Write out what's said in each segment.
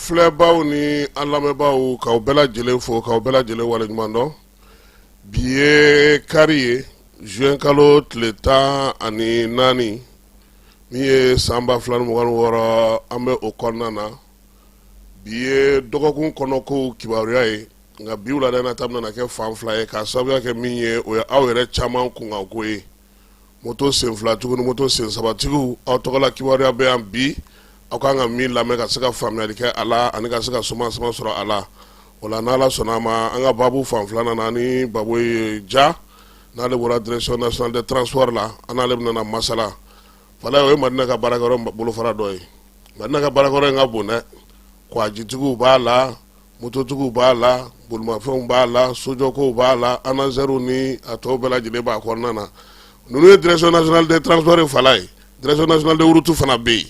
filɛbaw ni an lamɛnbaaw, k'aw bɛɛ lajɛlen fo, k'aw bɛɛ lajɛlen waleɲuman dɔn. Bi ye kari ye, juin kalo tile 14, min ye san 2026, an bɛ o kɔnɔna na. Bi ye dɔgɔkun kɔnɔkow kibaruya ye, nka bi wulada in na ta bɛna kɛ fan fila ye, k'a sababuya kɛ min ye, o ye aw yɛrɛ caman kunkanko ye. Moto sen filatigiw ni moto sen sabatigiw, aw tɔgɔla kibaruya bɛ yan bi, aw kan ka min lamɛn ka se ka faamuyali kɛ a la ani ka se ka suma sama sɔrɔ a la. O la, n'Ala sɔnna a ma, an ka baabu fan filanan na ni Baboye Ja, n'ale bɔra Direction nationale des transports la, an n'ale bɛna masala. Falaye, o ye Madina ka baarakɛyɔrɔ bolofara dɔ ye. Madina ka baarakɛyɔrɔ in ka bon dɛ. Kwajitigiw b'a la, mototigiw b'a la, bolimafɛnw b'a la, sojɔkow b'a la, anazɛriw ni a tɔw bɛɛ lajɛlen b'a kɔnɔna na. Ninnu ye Direction nationale des transports ye. Falaye, Direction nationale des routes fana bɛ yen,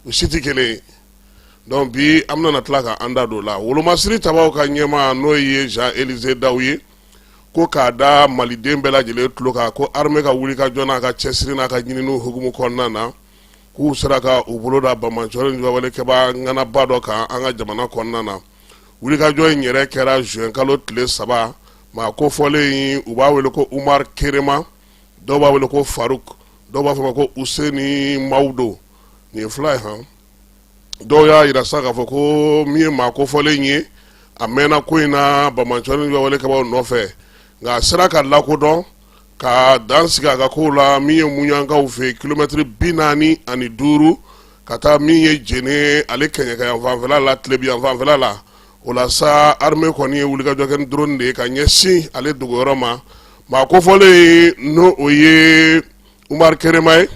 u si tɛ kelen ye. Donc bi an bɛna tila ka an da don o la. Wolomasiri tabaw ka ɲɛmaa, n'o ye Jean Élisée Daw ye, ko k'a da maliden bɛɛ lajɛlen tulo kan ko armée ka wuli ka jɔ n'a ka cɛsiri n'a ka ɲininiw hukumu kɔnɔna na, k'u sera ka u bolo da banbaanciwale ni juguyawalekɛbaa ŋanaba dɔ kan an ka jamana kɔnɔna na. Wulikajɔ in yɛrɛ kɛra juin kalo tile 3. Maa kofɔlen in, u b'a wele ko Umar Kerema, dɔw b'a wele ko Faruk, dɔw b'a fɔ ma ko Useni Mawudo. Nin ye fila ye han. Dɔw y'a jira sa k'a fɔ ko min ye maa kofɔlen ye, a mɛnna ko in na banbaanciwale ni juguyawalekɛbaaw nɔfɛ, nka a sera ka lakodɔn ka dan sigi a ka kow la min ye Muɲankaw fɛ, kilomɛtiri 45 ka taa min ye Jene ale kɛɲɛka yan fanfɛla la, tilebi yan fanfɛla la. O la sa, armée kɔni ye wulikajɔ kɛ ni drone de ye ka ɲɛsin ale dogoyɔrɔ ma. Maa kofɔlen, n'o o ye Umar Kerema ye,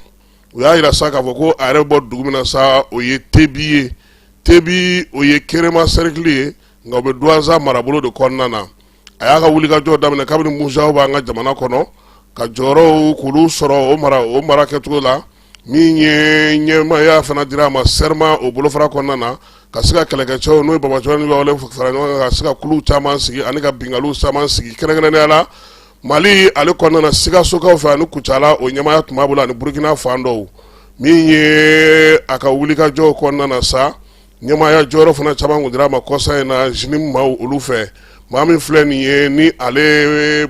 u y'a jira sa k'a fɔ ko a yɛrɛ bɔ dugu min na sa, o ye Tebi ye. Tebi, o ye Kerema cercle ye, nka o bɛ Duwanza marabolo de kɔnɔna na. A y'a ka wulikajɔ daminɛ kabini Mujao b'an ka jamana kɔnɔ, ka jɔyɔrɔw k'olu sɔrɔ o mara kɛcogo la. Min ye ɲɛmaaya fana dira a ma Serma o bolofara kɔnɔna na, ka se ka kɛlɛkɛcɛw, n'o ye banbaanciwale ni wale fara ɲɔgɔn kan, ka se ka kuluw caman sigi ani ka binkaliw caman sigi, kɛrɛnkɛrɛnnenya la Mali ale kɔnɔna na, Sikasokaw fɛ ani Kucala, o ɲɛmaaya tun b'a bolo, ani Burukina fan dɔw. Min ye a ka wulikajɔw kɔnɔna na sa, ɲɛmaaya jɔyɔrɔ fana caman kun dira a ma kɔsa in na JNIM maaw olu fɛ. Maa min filɛ nin ye, ni ale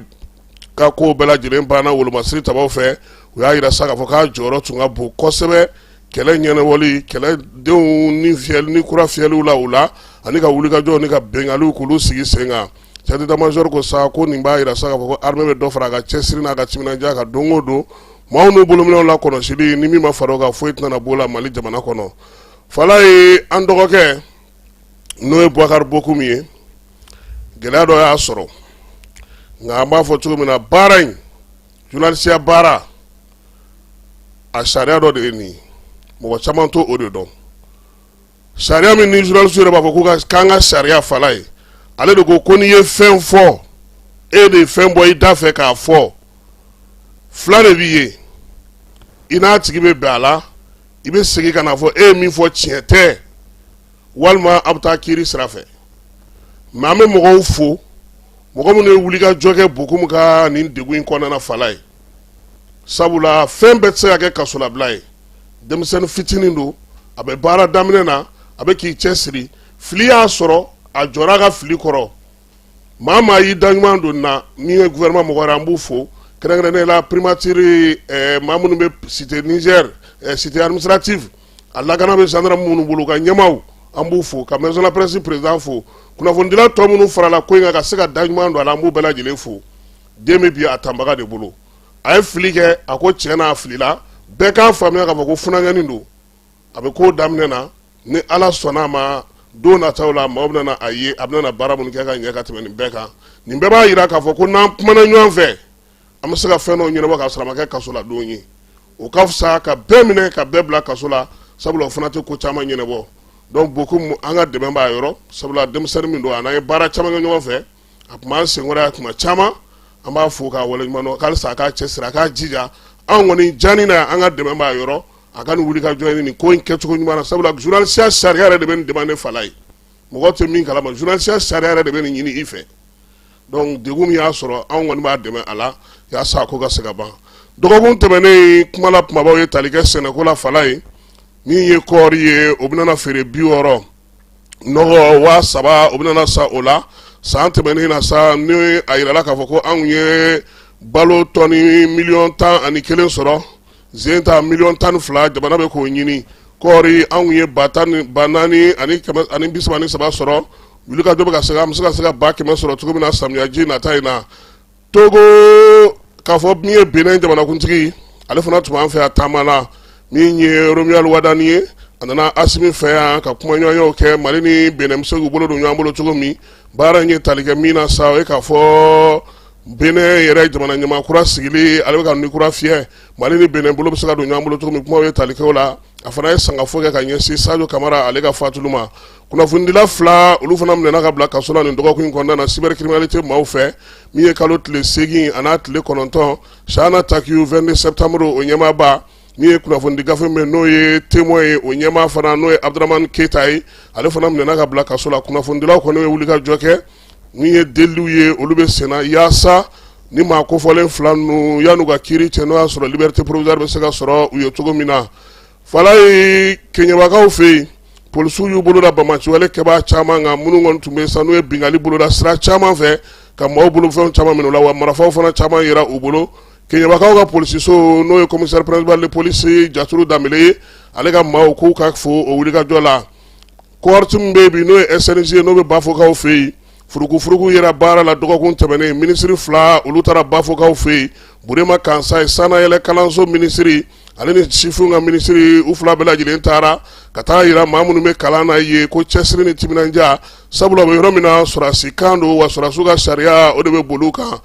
ka ko bɛɛ lajɛlen banna wolomasiri tabaw fɛ, u y'a jira sa k'a fɔ k'a jɔyɔrɔ tun ka bon kosɛbɛ kɛlɛ ɲɛnabɔli, kɛlɛdenw ni fiyɛli ni kura fiyɛliw la u la, ani ka wulikajɔw ni ka binkaliw k'olu sigi sen kan. Chef d'état-major ko sa ko nin b'a jira sa k'a fɔ ko armée bɛ dɔ fara a ka cɛsiri n'a ka timinandiya kan don o don. Maaw n'u bolominɛw la kɔlɔsili ni min ma fara o kan, foyi tɛna b'o la Mali jamana kɔnɔ. Falaye, an dɔgɔkɛ, n'o ye Boubacar Bocoum ye, gɛlɛya dɔ y'a sɔrɔ, nka an b'a fɔ cogo min na, baara in, journalisiya baara, a sariya dɔ de ye nin ye, mɔgɔ caman t'o o de dɔn. Sariya min ni journaliste yɛrɛ b'a fɔ ko k'an ka sariya, Falaye, ale de ko ko n'i ye fɛn fɔ, e de ye fɛn bɔ i da fɛ k'a fɔ, fila de b'i ye: i n'a tigi bɛ bɛn a la, i bɛ segin ka n'a fɔ e ye min fɔ tiɲɛ tɛ, walima a bɛ taa kiiri sira fɛ. Mais an bɛ mɔgɔw fo, mɔgɔ minnu ye wulikajɔ kɛ Bocoum ka nin degun in kɔnɔna na, Falaye, sabula fɛn bɛɛ tɛ se ka kɛ kasolabila ye. Denmisɛnnin fitinin don, a bɛ baara daminɛ na, a bɛ k'i cɛ siri. Fili y'a sɔrɔ, a jɔra a ka fili kɔrɔ. Maa maa y'i da ɲuman don na, min ye gouvernement mɔgɔ wɛrɛ, an b'u fo, kɛrɛnkɛrɛnnenya la primature, maa minnu bɛ cité Niger, cité administrative, a lakana bɛ gendarme minnu bolo, ka ɲɛmaaw, an b'u fo, ka maison de la presse président fo, kunnafonidila tɔ minnu farala ko in kan ka se ka da ɲuman don a la, an b'u bɛɛ lajɛlen fo. Den bɛ bi a tanbaga de bolo. A ye fili kɛ, a ko tiɲɛ na a filila. Bɛɛ k'a faamuya k'a fɔ ko funankɛnin don, a bɛ ko daminɛ na. Ni Ala sɔnna a ma, don nataw la, maaw bɛna a ye a bɛna baara minnu kɛ ka ɲɛ ka tɛmɛ nin bɛɛ kan. Nin bɛɛ b'a jira k'a fɔ ko n'an kumana ɲɔgɔn fɛ, an bɛ se ka fɛn dɔw ɲɛnabɔ k'a sɔrɔ a ma kɛ kasoladon ye. O ka fisa ka bɛɛ minɛ ka bɛɛ bila kaso la, sabula o fana tɛ ko caman ɲɛnabɔ. Donc Bocoum, an ka dɛmɛ b'a yɔrɔ, sabula denmisɛnnin min don, a n'an ye baara caman kɛ ɲɔgɔn fɛ, a tun b'an senkɔrɔ yan tuma caman. An b'a fo k'a waleɲuman dɔn. Halisa a k'a cɛsiri, a k'a jija. Anw kɔni jani na, an ka dɛmɛ b'a yɔrɔ, a ka nin wulikajɔ nin ko in kɛcogo ɲuman na, sabula journalisiya sariya yɛrɛ de bɛ nin demande. Falaye, mɔgɔ tɛ min kalama, journalisiya sariya yɛrɛ de bɛ nin ɲini i fɛ. Donc degun min y'a sɔrɔ, anw kɔni b'a dɛmɛ a la yaasa a ko ka se ka ban. Dɔgɔkun tɛmɛnen, kuma la kumabaw ye tali kɛ sɛnɛko la. Falaye, min ye kɔɔri ye, o bɛna feere 60. Nɔgɔ 3000 o bɛna san o la. San tɛmɛnen na sa, ni a yirala k'a fɔ ko anw ye balo tɔni miliyɔn 11 sɔrɔ, zen ta miliyɔn 12, jamana bɛ k'o ɲini. Kɔɔri, anw ye ba tan ni ba naani ani kɛmɛ ani bi saba ni saba sɔrɔ. Wulikajɔ bɛ ka se, an bɛ se ka 100 000 sɔrɔ cogo min na samiyaji nata in na. Togo k'a fɔ min ye Benin jamanakuntigi, ale fana tun b'an fɛ yan taama la. Min ye Romuald Wadani ye, a nana Asimi fɛ yan ka kumaɲɔgɔnyaw kɛ. Mali ni Benin bɛ se k'u bolo don ɲɔgɔn bolo cogo min. Baara in ye tali kɛ min na sa, o ye k'a fɔ Benin yɛrɛ jamana ɲɛmaa kura sigili, ale bɛ ka ni kura fiyɛ. Mali ni Benin bolo bɛ se ka don ɲɔgɔn bolo cogo min, kumaw ye tali kɛ o la. A fana ye sangafo kɛ ka ɲɛsin Sadio Kamara ale ka fatuli ma. Kunnafonidila fila, olu fana minɛna ka bila kaso la nin dɔgɔkun in kɔnɔna na cybercriminalité maaw fɛ. Min ye kalo tile 8 an'a tile 9, Chahana Takiou, 22 septembre o ɲɛmaaba, min ye kunnafonidi gafe min n'o ye Témoin ye, o ɲɛmaa fana n'o ye Abdramane Keita ye, ale fana minɛna ka bila kaso la. Kunnafonidilaw kɔni ye wulikajɔ kɛ. Min ye deliliw ye, olu bɛ senna yaasa ni maa kofɔlen fila ninnu, yan'u ka kiiri cɛ, n'o y'a sɔrɔ liberté provisoire bɛ se ka sɔrɔ u ye cogo min na. Falaye, Keɲebakaw fɛ yen, polisiw y'u bolo da banbaanciwale kɛbaa caman kan, minnu kɔni tun bɛ sa, n'u ye binkanni boloda sira caman fɛ ka maaw bolofɛnw caman minɛ u la, wa marifaw fana caman yera u bolo. Keɲebakaw ka polisiso, n'o ye commissaire principal de police Jaturu Danbele ye, ale ka maaw k'u ka fo o wulikajɔ la. Cohorte min bɛ yen bi, n'o ye SNJ ye, n'o bɛ Bafokaw fɛ yen, furukufuruku yera baara la dɔgɔkun tɛmɛnen. Minisiri fila, olu taara Bafokaw fɛ yen. Burema Kansayi, sannayɛlɛ kalanso minisiri, ale ni sifinw ka minisiri, u fila bɛɛ lajɛlen taara ka taa yira maa minnu bɛ kalan na ye ko cɛsiri ni timinandiya, sabula u bɛ yɔrɔ min na, sɔrɔdasi kan don, wa sɔrɔdasiw ka sariya o de bɛ boli u kan.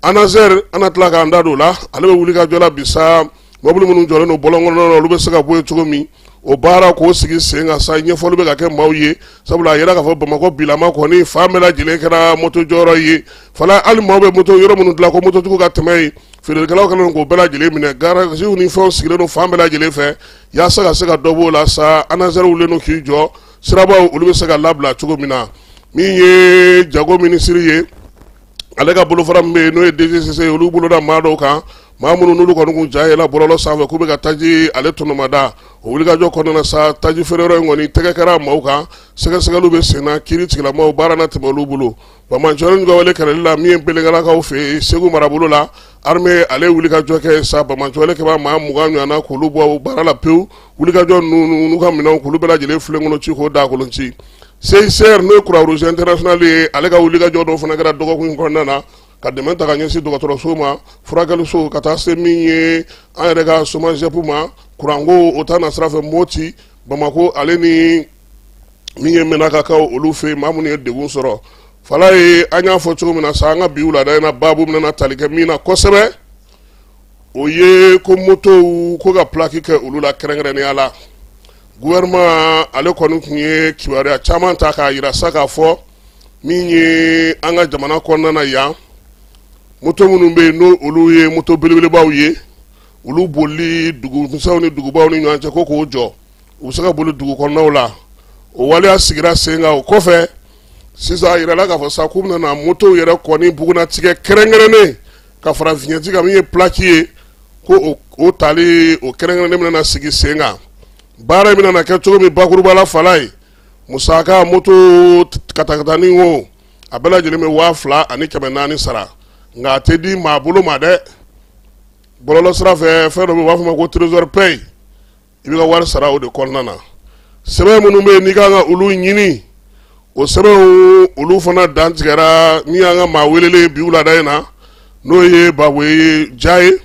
ANASER, an na tila k'an da don o la. Ale bɛ wulikajɔ la bi sa, mobili minnu jɔlen don bɔlɔn kɔnɔna na, olu bɛ se ka bɔ yen cogo min, o baara k'o sigi sen kan sa. Ɲɛfɔli bɛ ka kɛ maaw ye, sabula a yira k'a fɔ Bamakɔ bilama kɔni fan bɛɛ lajɛlen kɛra moto jɔyɔrɔ ye. Fala, hali maaw bɛ moto yɔrɔ minnu dilan ko mototigiw ka tɛmɛ yen, feerelikɛlaw kɛlen don k'o bɛɛ lajɛlen minɛ. Garaziw ni fɛnw sigilen don fan bɛɛ lajɛlen fɛ. Yaasa ka se ka dɔ b'o la sa, ANASER wulilen don k'i jɔ, sirabaw olu bɛ se ka labila cogo min na. Min ye jago minisiri ye, ale ka bolofara min bɛ yen, n'o ye DGCC ye, olu boloda maa dɔw kan, maa minnu n'olu kɔni kun ja yɛlɛ bɔlɔlɔ sanfɛ k'u bɛ ka taji ale tɔnɔmada. O wulikajɔ kɔnɔna sa, taji feere yɔrɔ in kɔni tɛgɛ kɛra maaw kan, sɛgɛsɛgɛliw bɛ senna, kiiri tigilamaaw baara na tɛmɛ olu bolo. Banbaanciwale wale kɛlɛli la, min ye Belengalakaw fɛ yen Segu marabolo la, armée ale wulikajɔ kɛ sa, banbaanciwale kɛbaa maa 20 ɲɔgɔn na, k'olu bɔ baara la pewu. Wulikajɔ ninnu n'u ka minɛnw, k'olu bɛɛ lajɛlen filen kɔnɔ ci, k'o dakolon ci. CICR, n'o ye Croix-Rouge internationale ye, ale ka wulikajɔ dɔw fana kɛra dɔgɔkun in kɔnɔna na ka dɛmɛ ta ka ɲɛsin dɔgɔtɔrɔso ma, furakɛliso, ka taa se min ye an yɛrɛ ka SOMAGEP ma, kuranko o ta na sira fɛ Moti, Bamakɔ, ale ni min ye Mɛnakakaw olu fɛ yen, maa minnu ye degun sɔrɔ. Falaye, an y'a fɔ cogo min na sa, an ka bi wulada in na, baabu bɛna tali kɛ min na kosɛbɛ, o ye ko motow ko ka plaque kɛ olu la. Kɛrɛnkɛrɛnnenya la, gouvernement ale kɔni tun ye kibaruya caman ta k'a yira sa k'a fɔ min ye an ka jamana kɔnɔna na yan, moto minnu bɛ yen, n'o olu ye moto belebelebaw ye, olu bolili dugumisɛnw ni dugubaw ni ɲɔgɔn cɛ, ko k'o jɔ, u bɛ se ka boli dugu kɔnɔnaw la. O waleya sigira sen kan. O kɔfɛ sisan, a yirala k'a fɔ sa k'u bɛna na motow yɛrɛ kɔni bugunnatigɛ kɛrɛnkɛrɛnnen ka fara vignette kan, min ye plaque ye, ko o tali o kɛrɛnkɛrɛnnen bɛna sigi sen kan. Baara in bɛna na kɛ cogo min, bakuruba la, Falaye, musaka moto katakatanin o, a bɛɛ lajɛlen bɛ 2400 sara, nka a tɛ di maa bolo ma dɛ. Bɔlɔlɔ sira fɛ, fɛn dɔ bɛ yen, u b'a fɔ o ma ko trésor paye, i bɛ ka wari sara o de kɔnɔna na. Sɛbɛn minnu bɛ yen n'i kan ka olu ɲini, o sɛbɛnw olu fana dantigɛra. Min y'an ka maa welelen bi wulada in na, n'o ye Baboye Ja ye,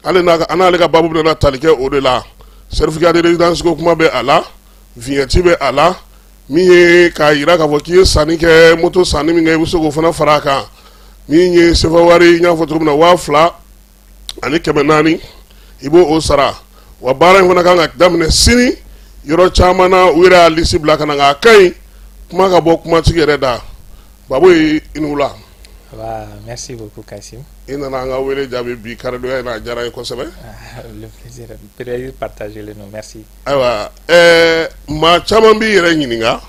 ale n'a an n'ale ka baabu bɛna tali kɛ o de la. Certificat de résidence ko kuma bɛ a la, vignette bɛ a la, min ye k'a jira k'a fɔ k'i ye sanni kɛ, moto sanni min kɛ, i bɛ se k'o fana fara a kan. Min ye sefa wari, n y'a fɔ cogo min na, 2400, i b'o o sara. Wa baara in fana kan ka daminɛ sini yɔrɔ caman na, u yɛrɛ y'a lisi bila ka na, nka a ka ɲi kuma ka bɔ kumatigi yɛrɛ da. Baboye, i ni wula. Merci beaucoup, Kassim. I nana an ka wele jaabi bi karidonya in na, a diyara n ye kosɛbɛ. Le plaisir, plaisir partagé le merci. Ayiwa, maa caman b'i yɛrɛ ɲininka,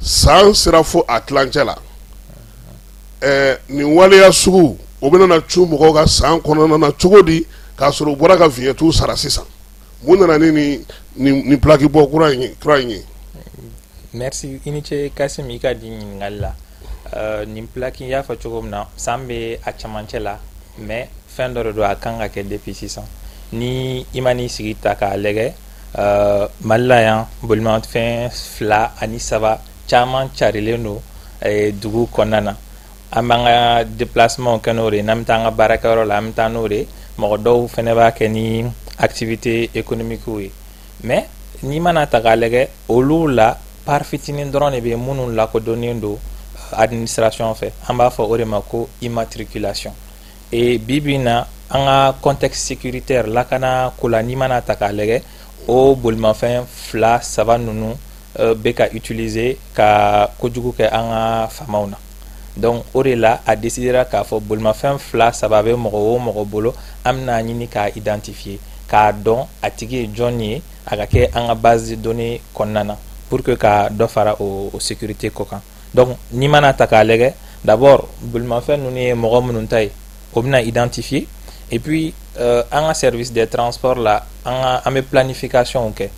san sera fo a tilancɛ la, nin waleya sugu o bɛna na cun mɔgɔw ka san kɔnɔna na cogo di, k'a sɔrɔ u bɔra ka vignette sara sisan? Mun nana ni nin plaque bɔ kura in ye? Merci, i ni ce Kasim, i ka di ɲininkali la. Nin plaque, i y'a fɔ cogo min na, san bɛ a camancɛ la, mais fɛn dɔ de don, a kan ka kɛ depuis sisan. Ni i ma n'i sigi ta k'a lajɛ, Mali la yan, bolimafɛn fila ani saba caman carilen don dugu kɔnɔna na. An b'an ka déplacement kɛ n'o de ye. N'an bɛ taa an ka baarakɛyɔrɔ la, an bɛ taa n'o de ye. Mɔgɔ dɔw fɛnɛ b'a kɛ ni activité économique ye. Mais n'i mana ta k'a lajɛ, olu la part fitinin dɔrɔn de bɛ minnu lakodɔnnen don administration fɛ. An b'a fɔ o de ma ko immatriculation. Et bi bi in na, an ka contexte sécuritaire, lakana ko la, n'i mana ta k'a lajɛ, o bolimafɛn fila saba ninnu bɛ ka utiliser ka kojugu kɛ an ka faamaw na. Donc o de la, a décidera k'a fɔ bolimafɛn fila saba bɛ mɔgɔ o mɔgɔ bolo, an bɛna ɲini k'a identifier, k'a dɔn a tigi ye jɔn ye, a ka kɛ an ka base de données kɔnɔna na, pour que ka dɔ fara o sécurité ko kan. Donc n'i mana ta k'a lajɛ, d'abord bolimafɛn ninnu ye mɔgɔ minnu ta ye, o bɛna identifier. Et puis an ka service des transports la, an bɛ planification kɛ.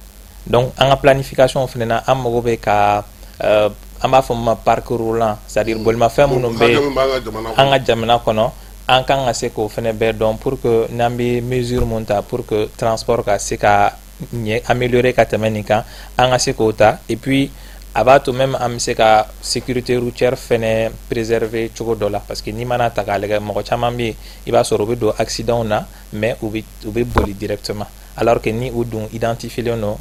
Donc an ka planification fana na, an mago bɛ ka an b'a fɔ min ma parc roulant, c'est à dire bolimafɛn minnu bɛ an ka jamana kɔnɔ, an kan ka se k'o fana bɛɛ dɔn, pour que n'an bɛ mesure mun ta pour que transport ka se ka ɲɛ, améliorer ka tɛmɛ nin kan, an ka se k'o ta. Et puis a b'a to même an bɛ se ka sécurité routière fɛnɛ préserver cogo dɔ la, parce que n'i mana ta k'a lajɛ, mɔgɔ caman bɛ yen, i b'a sɔrɔ u bɛ don accident na, mais u bɛ boli directement, alors que ni u dun identifié don,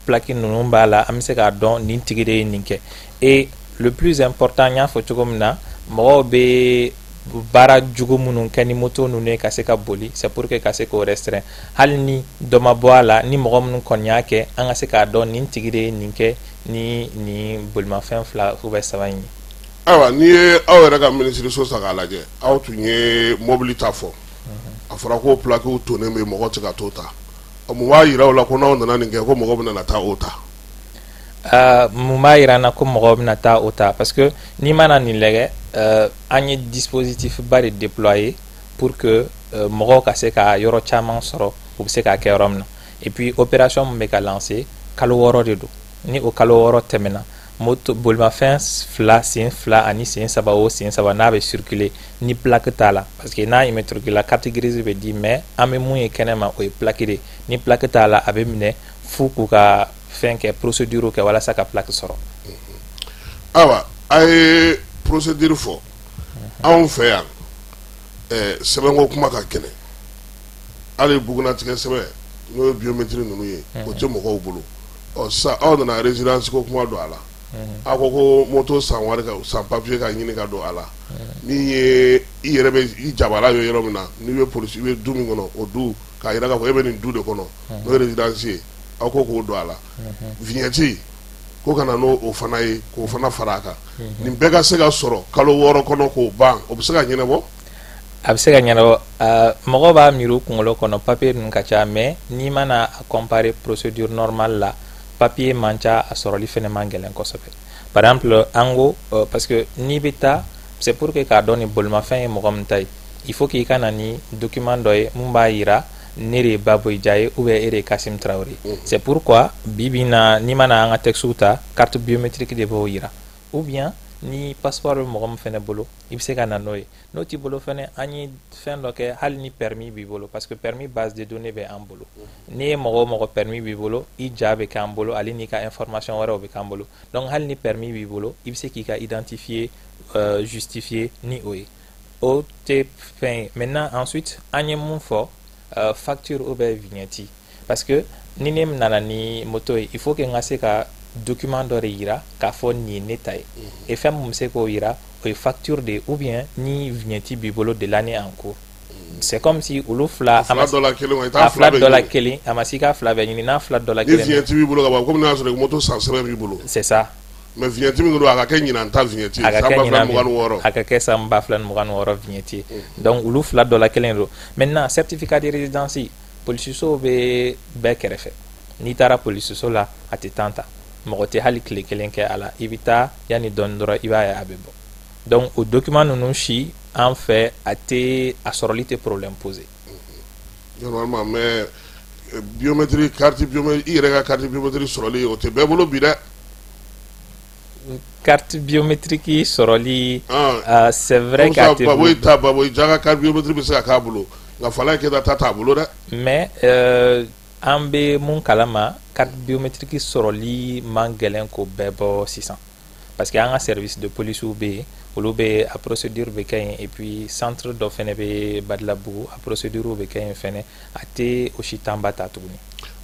plaque ninnu b'a la, an bɛ se k'a dɔn nin tigi de ye nin kɛ. Et le plus important, n y'a fɔ cogo min na, mɔgɔw bɛ baara jugu minnu kɛ ni moto ninnu ye ka se ka boli, c'est pour que ka se k'o restreindre. Hali ni dɔ ma bɔ a la, ni mɔgɔ minnu kɔni y'a kɛ, an ka se k'a dɔn nin tigi de ye nin kɛ ni nin bolimafɛn fila ou bien saba in ye. Ayiwa, n'i ye aw yɛrɛ ka minisiriso ta k'a lajɛ, aw tun ye mobili ta fɔ, a fɔra ko plaquew tonnen bɛ, mɔgɔ tɛ ka t'o ta. Mun b'a yira aw la ko n'aw nana nin kɛ, ko mɔgɔ bɛna taa o ta? Mun b'a yira an na ko mɔgɔw bɛna taa o ta? Parce que n'i mana nin lajɛ, an ye dispositif ba de déployer pour que mɔgɔw ka se ka yɔrɔ caman sɔrɔ, u bɛ se k'a kɛ yɔrɔ min na. Et puis opération min bɛ ka lancer, kalo 6 de don. Ni o kalo 6 tɛmɛna, moto bolimafɛn fila, sen fila ani sen saba o sen saba, n'a bɛ circuler ni plaque t'a la, parce que n'a immatriculé la, carte grise bɛ di, mais an bɛ mun ye kɛnɛ ma, o ye plaque de. Ni plaque t'a la, a bɛ minɛ f'u k'u ka fɛn kɛ, procédure kɛ walasa ka plaque sɔrɔ. Ayiwa, a ye procédure fɔ. Anw fɛ yan, sɛbɛnko kuma ka gɛlɛn. Hali bugunatigɛ sɛbɛn, n'o ye biométrie ninnu ye, o tɛ mɔgɔw bolo. Ɔ sisan, aw nana résidence ko kuma don a la. Aw ko ko moto san wari ka san papier ka ɲini ka don a la. Min ye i yɛrɛ bɛ i jabala ye yɔrɔ min na, n'i bɛ polisi, i bɛ du min kɔnɔ, o du k'a yira k'a fɔ e bɛ nin du de kɔnɔ, n'o ye résidence ye, aw ko k'o don a la. Vignette ko ka na n'o o fana ye, k'o fana fara a kan. Nin bɛɛ ka se ka sɔrɔ kalo 6 kɔnɔ k'o ban, o bɛ se ka ɲɛnabɔ? A bɛ se ka ɲɛnabɔ. Mɔgɔw b'a miiri u kunkolo kɔnɔ papier ninnu ka ca, mais n'i mana a comparer procédure normale la, papier man ca, a sɔrɔli fɛnɛ man gɛlɛn kosɛbɛ. Par exemple, an ko parce que n'i bɛ taa, c'est pour que k'a dɔn ni bolimafɛn ye mɔgɔ min ta ye, il faut k'i ka na ni document dɔ ye mun b'a yira ne de ye Baboye Dia ye ou bien e de ye Kasim Traoré. C'est pourquoi bi bi in na, n'i mana an ka texte ta, carte biométrique de b'o yira, ou bien ni passeport bɛ mɔgɔ min fɛnɛ bolo, i bɛ se ka na n'o ye. N'o t'i bolo fɛnɛ, an ye fɛn dɔ kɛ, hali ni permis b'i bolo, parce que permis base de données bɛ an bolo. N'i ye mɔgɔ o mɔgɔ permis b'i bolo, i ja bɛ k'an bolo, ale n'i ka information wɛrɛw bɛ k'an bolo. Donc hali ni permis b'i bolo, i bɛ se k'i ka identifier justifier ni o ye. O tɛ fɛn ye. Maintenant, ensuite, an ye mun fɔ? Facture ou bien vignette, parce que ni ne nana ni moto ye, il faut que n ka se ka document dɔ de yira k'a fɔ nin ye ne ta ye. Et fɛn mun bɛ se k'o yira, o ye facture de ye, ou bien ni vignette b'i bolo de l'année en cours. C'est comme si olu fila a fila dɔ la kelen, i t'a fila dɔ la kelen, a ma se i ka fila bɛɛ ɲini. N'a fila dɔ la kelen, ni vignette b'i bolo ka ban, komi n'a sɔrɔ moto san sɛbɛn b'i bolo. C'est ça. Mais vignette min don, a ka kɛ ɲinan ta vignette, san 2026. A ka kɛ san 2026 vignette ye. Donc olu fila dɔ la kelen don. Maintenant, certificat de résidence, polisisow bɛ bɛɛ kɛrɛfɛ. N'i taara polisiso la, a tɛ temps ta, mɔgɔ tɛ hali tile kelen kɛ a la. I bɛ taa, yanni dɔɔni dɔrɔn, i b'a ye a bɛ bɔ. Donc o document ninnu si, an fɛ, a tɛ, a sɔrɔli tɛ problème poser. Normalement, mais biométrie, carte biométrie, i yɛrɛ ka carte biométrie sɔrɔli, o tɛ bɛɛ bolo bi dɛ. Carte biométrique sɔrɔli, c'est vrai k'a tɛ Baboye ta, Baboye Dia ka carte biométrique bɛ se ka k'a bolo, nka Falaye Keita ta t'a bolo dɛ. Mais an bɛ mun kalama, carte biométrique sɔrɔli man gɛlɛn k'o bɛɛ bɔ sisan, parce que an ka service de police bɛ yen, olu bɛ a procédure bɛ kɛ yen, et puis centre dɔ fɛnɛ bɛ Badilabugu, a procédure bɛ kɛ yen fɛnɛ, a tɛ o si temps ba ta tuguni.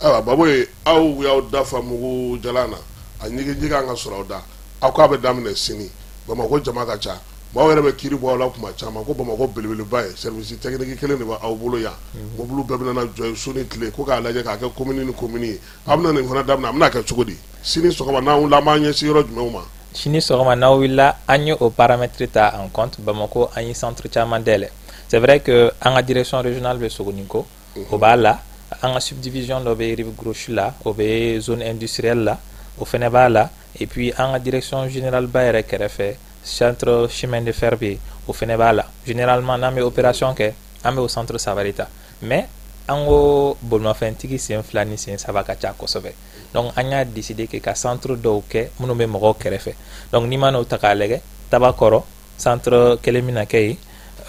Ayiwa Baboye, aw y'aw da fa mugu jalan na, a ɲigiji kan ka sɔrɔ aw da. Aw k'a bɛ daminɛ sini. Bamakɔ jama ka ca, maaw yɛrɛ bɛ kiiri bɔ aw la kuma caman ko Bamakɔ belebeleba ye, service technique kelen de b'aw bolo yan, mobili bɛɛ bɛna jɔ yen su ni tile, ko k'a lajɛ k'a kɛ commune ni commune ye. Aw bɛna nin fana daminɛ, a bɛna kɛ cogo di? Sini sɔgɔma n'an wulila, an b'an ɲɛsin yɔrɔ jumɛnw ma? Sini sɔgɔma n'aw wulila, an ye o paramètre ta en compte. Bamakɔ, an ye centre caman dayɛlɛ. C'est vrai que an ka direction régionale bɛ Sogoniko, o b'a la. An ka subdivision dɔ bɛ rive gauche la, o bɛ zone industrielle la, o fɛnɛ b'a la. Et puis an ka direction générale ba yɛrɛ kɛrɛfɛ, centre chemin de fer bɛ yen, o fɛnɛ b'a la. Généralement, n'an bɛ opération kɛ, an bɛ o centre saba de ta. Mais an ko bolimafɛntigi sen fila ni sen saba ka ca kosɛbɛ, donc an y'a décidé que ka centre dɔw kɛ minnu bɛ mɔgɔw kɛrɛfɛ. Donc n'i ma n'o ta k'a lajɛ, Tabakɔrɔ centre kelen bɛna kɛ yen,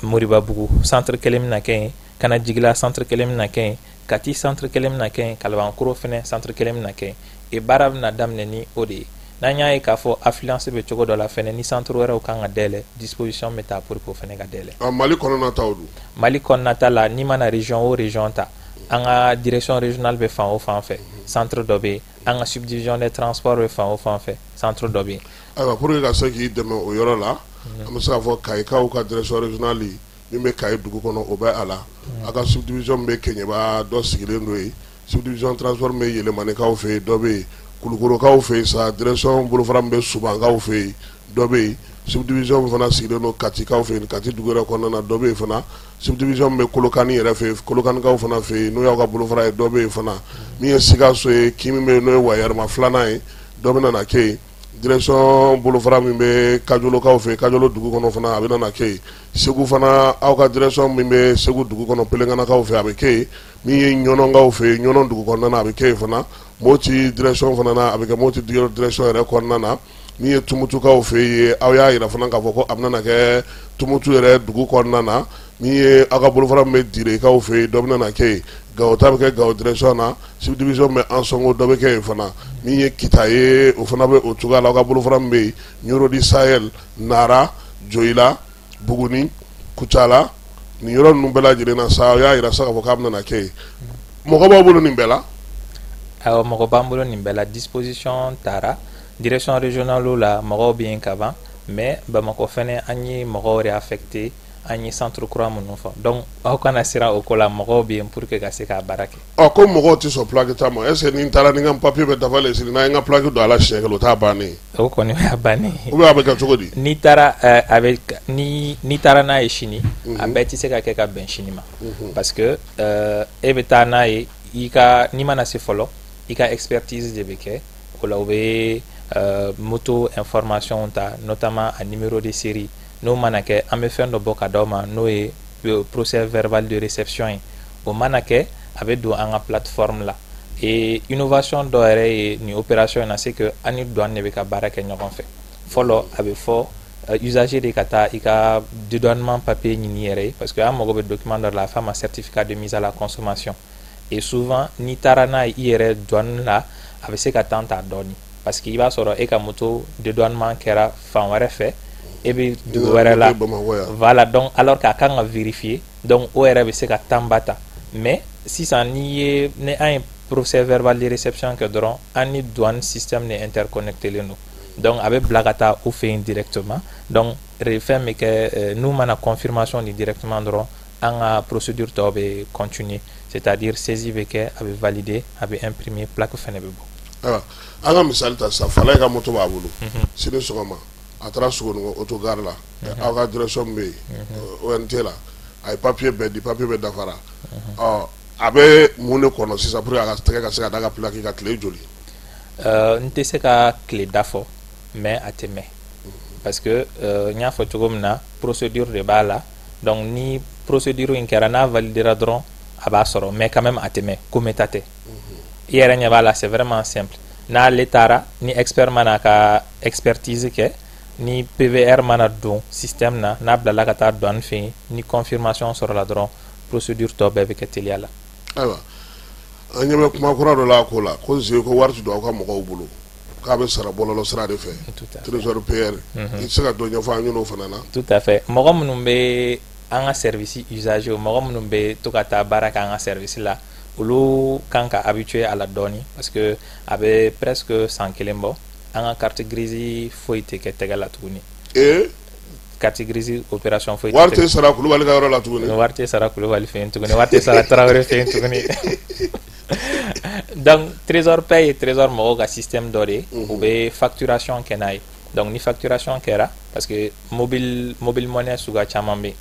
Moribabugu centre kelen bɛna kɛ yen, Kanajigila centre kelen bɛna kɛ yen, Kati centre kelen bɛna kɛ yen, Kalabankɔrɔ fɛnɛ centre kelen bɛna kɛ yen. Et baara bɛna daminɛ ni o de ye. N'an y'a ye k'a fɔ affluence bɛ cogo dɔ la fɛnɛ, ni centre wɛrɛw kan ka dayɛlɛ, disposition bɛ ta pour que o fɛnɛ ka dayɛlɛ. Mali kɔnɔna taw dun? Mali kɔnɔna ta la, n'i mana région o région ta, an ka direction régionale bɛ fan o fan fɛ, centre dɔ bɛ yen. An ka subdivision des transports bɛ fan o fan fɛ, centre dɔ bɛ yen. Ayiwa, pour que ka se k'i dɛmɛ o yɔrɔ la, an bɛ se k'a fɔ Kayikaw ka direction régionale min bɛ Kayi dugu kɔnɔ, o bɛ a la. A ka subdivision bɛ Keɲeba, dɔ sigilen don yen. Subdivision transport bɛ Yɛlɛmanikaw fɛ yen, dɔ bɛ yen. Kulukorokaw fɛ yen sa, direction bolofara min bɛ Subankaw fɛ yen, dɔ bɛ yen. Subdivision min fana sigilen don Katikaw fɛ yen, Kati dugu yɛrɛ kɔnɔna na, dɔ bɛ yen fana. Subdivision min bɛ Kolokani yɛrɛ fɛ yen, Kolokanikaw fana fɛ yen, n'o y'aw ka bolofara ye, dɔ bɛ yen fana. Min ye Sikaso ye, kin min bɛ yen n'o ye Wayɛrɛma filanan ye, dɔ bɛ na kɛ yen. Direction bolofara min bɛ Kajolokaw fɛ yen, Kajolo dugu kɔnɔ fana, a bɛ na kɛ yen. Segu fana, aw ka direction min bɛ Segu dugu kɔnɔ, Pelenkanakaw fɛ, a bɛ kɛ yen. Min ye Ɲɔnɔnkaw fɛ yen, Ɲɔnɔ dugu kɔnɔna na, a bɛ kɛ yen fana. Moti direction fana na, a bɛ kɛ Moti direction yɛrɛ kɔnɔna na. Min ye Tumutukaw fɛ yen, aw y'a jira fana k'a fɔ ko a bɛna kɛ Tumutu yɛrɛ dugu kɔnɔna na. Min ye aw ka bolofara min bɛ Direkaw fɛ yen, dɔ bɛna na kɛ yen. Gawo ta bɛ kɛ Gawo direction na, subdivision bɛ Ansɔngo, dɔ bɛ kɛ yen fana. Min ye Kita ye, o fana bɛ o cogoya la. Aw ka bolofara min bɛ yen, Ɲoro du Sahel, Nara, Joyila, Buguni, Kucala, nin yɔrɔ ninnu bɛɛ lajɛlen na sa, aw y'a jira sa k'a fɔ k'a bɛna kɛ yen. Mɔgɔ b'aw bolo nin bɛɛ la? Awɔ, mɔgɔ b'an bolo nin bɛɛ la. Disposition taara direction régionale la, mɔgɔw bɛ yen ka ban. Mais Bamakɔ fɛnɛ, an ye mɔgɔw réaffecté, an ye centre kura minnu fɔ. Donc aw kana siran o ko la, mɔgɔw bɛ yen pour que ka se k'a baara kɛ. Ɔ, ko mɔgɔw tɛ sɔn plaque ta ma. est ce que ni n taara ni n ka papier bɛɛ dafalen sini, n'a ye n ka plaque don a la siɲɛ kelen, o t'a bannen ye? O kɔni y'a bannen. Ou bien a bɛ kɛ cogo di? N'i taara a bɛ ni n'i taara n'a ye sini, a bɛɛ tɛ se ka kɛ ka bɛn sini ma, parce que e bɛ taa n'a ye, i ka n'i mana se fɔlɔ, i ka expertise de bɛ kɛ. O la, u bɛ moto information ta, notamment a numéro de série. N'o mana kɛ, an bɛ fɛn dɔ bɔ ka d'aw ma, n'o ye procès verbal de réception ye. O mana kɛ, a bɛ don an ka plateforme la. Et innovation dɔ yɛrɛ ye nin opération in na, c'est que an ni douane de bɛ ka baara kɛ ɲɔgɔn fɛ. Fɔlɔ, a bɛ fɔ usager de ka taa i ka dédouanement papier ɲini i yɛrɛ ye, parce que an mago bɛ document dɔ la, a f'a ma certificat de mise à la consommation. Et souvent, n'i taara n'a ye i yɛrɛ douane la, a bɛ se ka temps ta dɔɔni, parce que i b'a sɔrɔ e ka moto dédouanement kɛra fan wɛrɛ fɛ, e bɛ dugu wɛrɛ la. Voilà, donc alors k'a kan ka vérifier, donc o yɛrɛ bɛ se ka temps ba ta. Mais sisan, n'i ye ni an ye procès verbal de réception kɛ dɔrɔn, an ni douane système de interconnecté len don, donc a bɛ bila ka taa u fɛ yen directement. Donc fɛn bɛ kɛ, n'u mana confirmation di directement dɔrɔn, an ka procédure tɔw bɛ continuer, c'est-à-dire saisie bɛ kɛ, a bɛ valider, a bɛ imprimer, plaque fɛnɛ bɛ bɔ. Ayiwa, an ka misali ta sisan. Falaye ka moto b'a bolo. Sini sɔgɔma, a taara Sogonikɔ autogare la, aw ka direction bɛ yen, ONT la, a ye papier bɛɛ di, papier bɛɛ dafara. Ɔ, a bɛ mun de kɔnɔ sisan pour que a ka tɛgɛ ka se ka da ka plaque ka tile joli? N tɛ se ka tile da fɔ, mais a tɛ mɛn, parce que n y'a fɔ cogo min na, procédure de b'a la. Donc ni procédure in kɛra, n'a validera dɔrɔn, a b'a sɔrɔ. Mais quand même, a tɛ mɛn, ko mɛn ta tɛ. I yɛrɛ ɲɛ b'a la, c'est vraiment simple. N'ale taara, ni expert mana a ka expertise kɛ, ni PVR mana don système na, n'a bilala ka taa douane fɛ yen, ni confirmation sɔrɔla dɔrɔn, procédure tɔ bɛɛ bɛ kɛ teliya la. Ayiwa, an ɲɛ bɛ kuma kura dɔ la a ko la, ko ze ko wari tɛ don aw ka mɔgɔw bolo, k'a bɛ sara bɔlɔlɔ sira de fɛ, Trésor PR. I tɛ se ka dɔ ɲɛfɔ an ɲɛna o fana na? Tout à fait. Mɔgɔ minnu bɛ an ka service usager, mɔgɔ minnu bɛ to ka taa baara kɛ an ka service la, olu kan ka habitué a la dɔɔni, parce que a bɛ presque san kelen bɔ, an ka carte grise foyi tɛ kɛ tɛgɛ la tuguni. Carte grise opération foyi. Wari tɛ sara Kulubali ka yɔrɔ la tuguni? Wari tɛ sara Kulubali fɛ yen tuguni, wari tɛ sara Tarawele fɛ yen tuguni. Donc Trésor Pay ye Trésor mɔgɔw ka système dɔ de ye, u bɛ facturation kɛ n'a ye. Donc ni facturation kɛra, parce que mobile money suguya caman bɛ yen,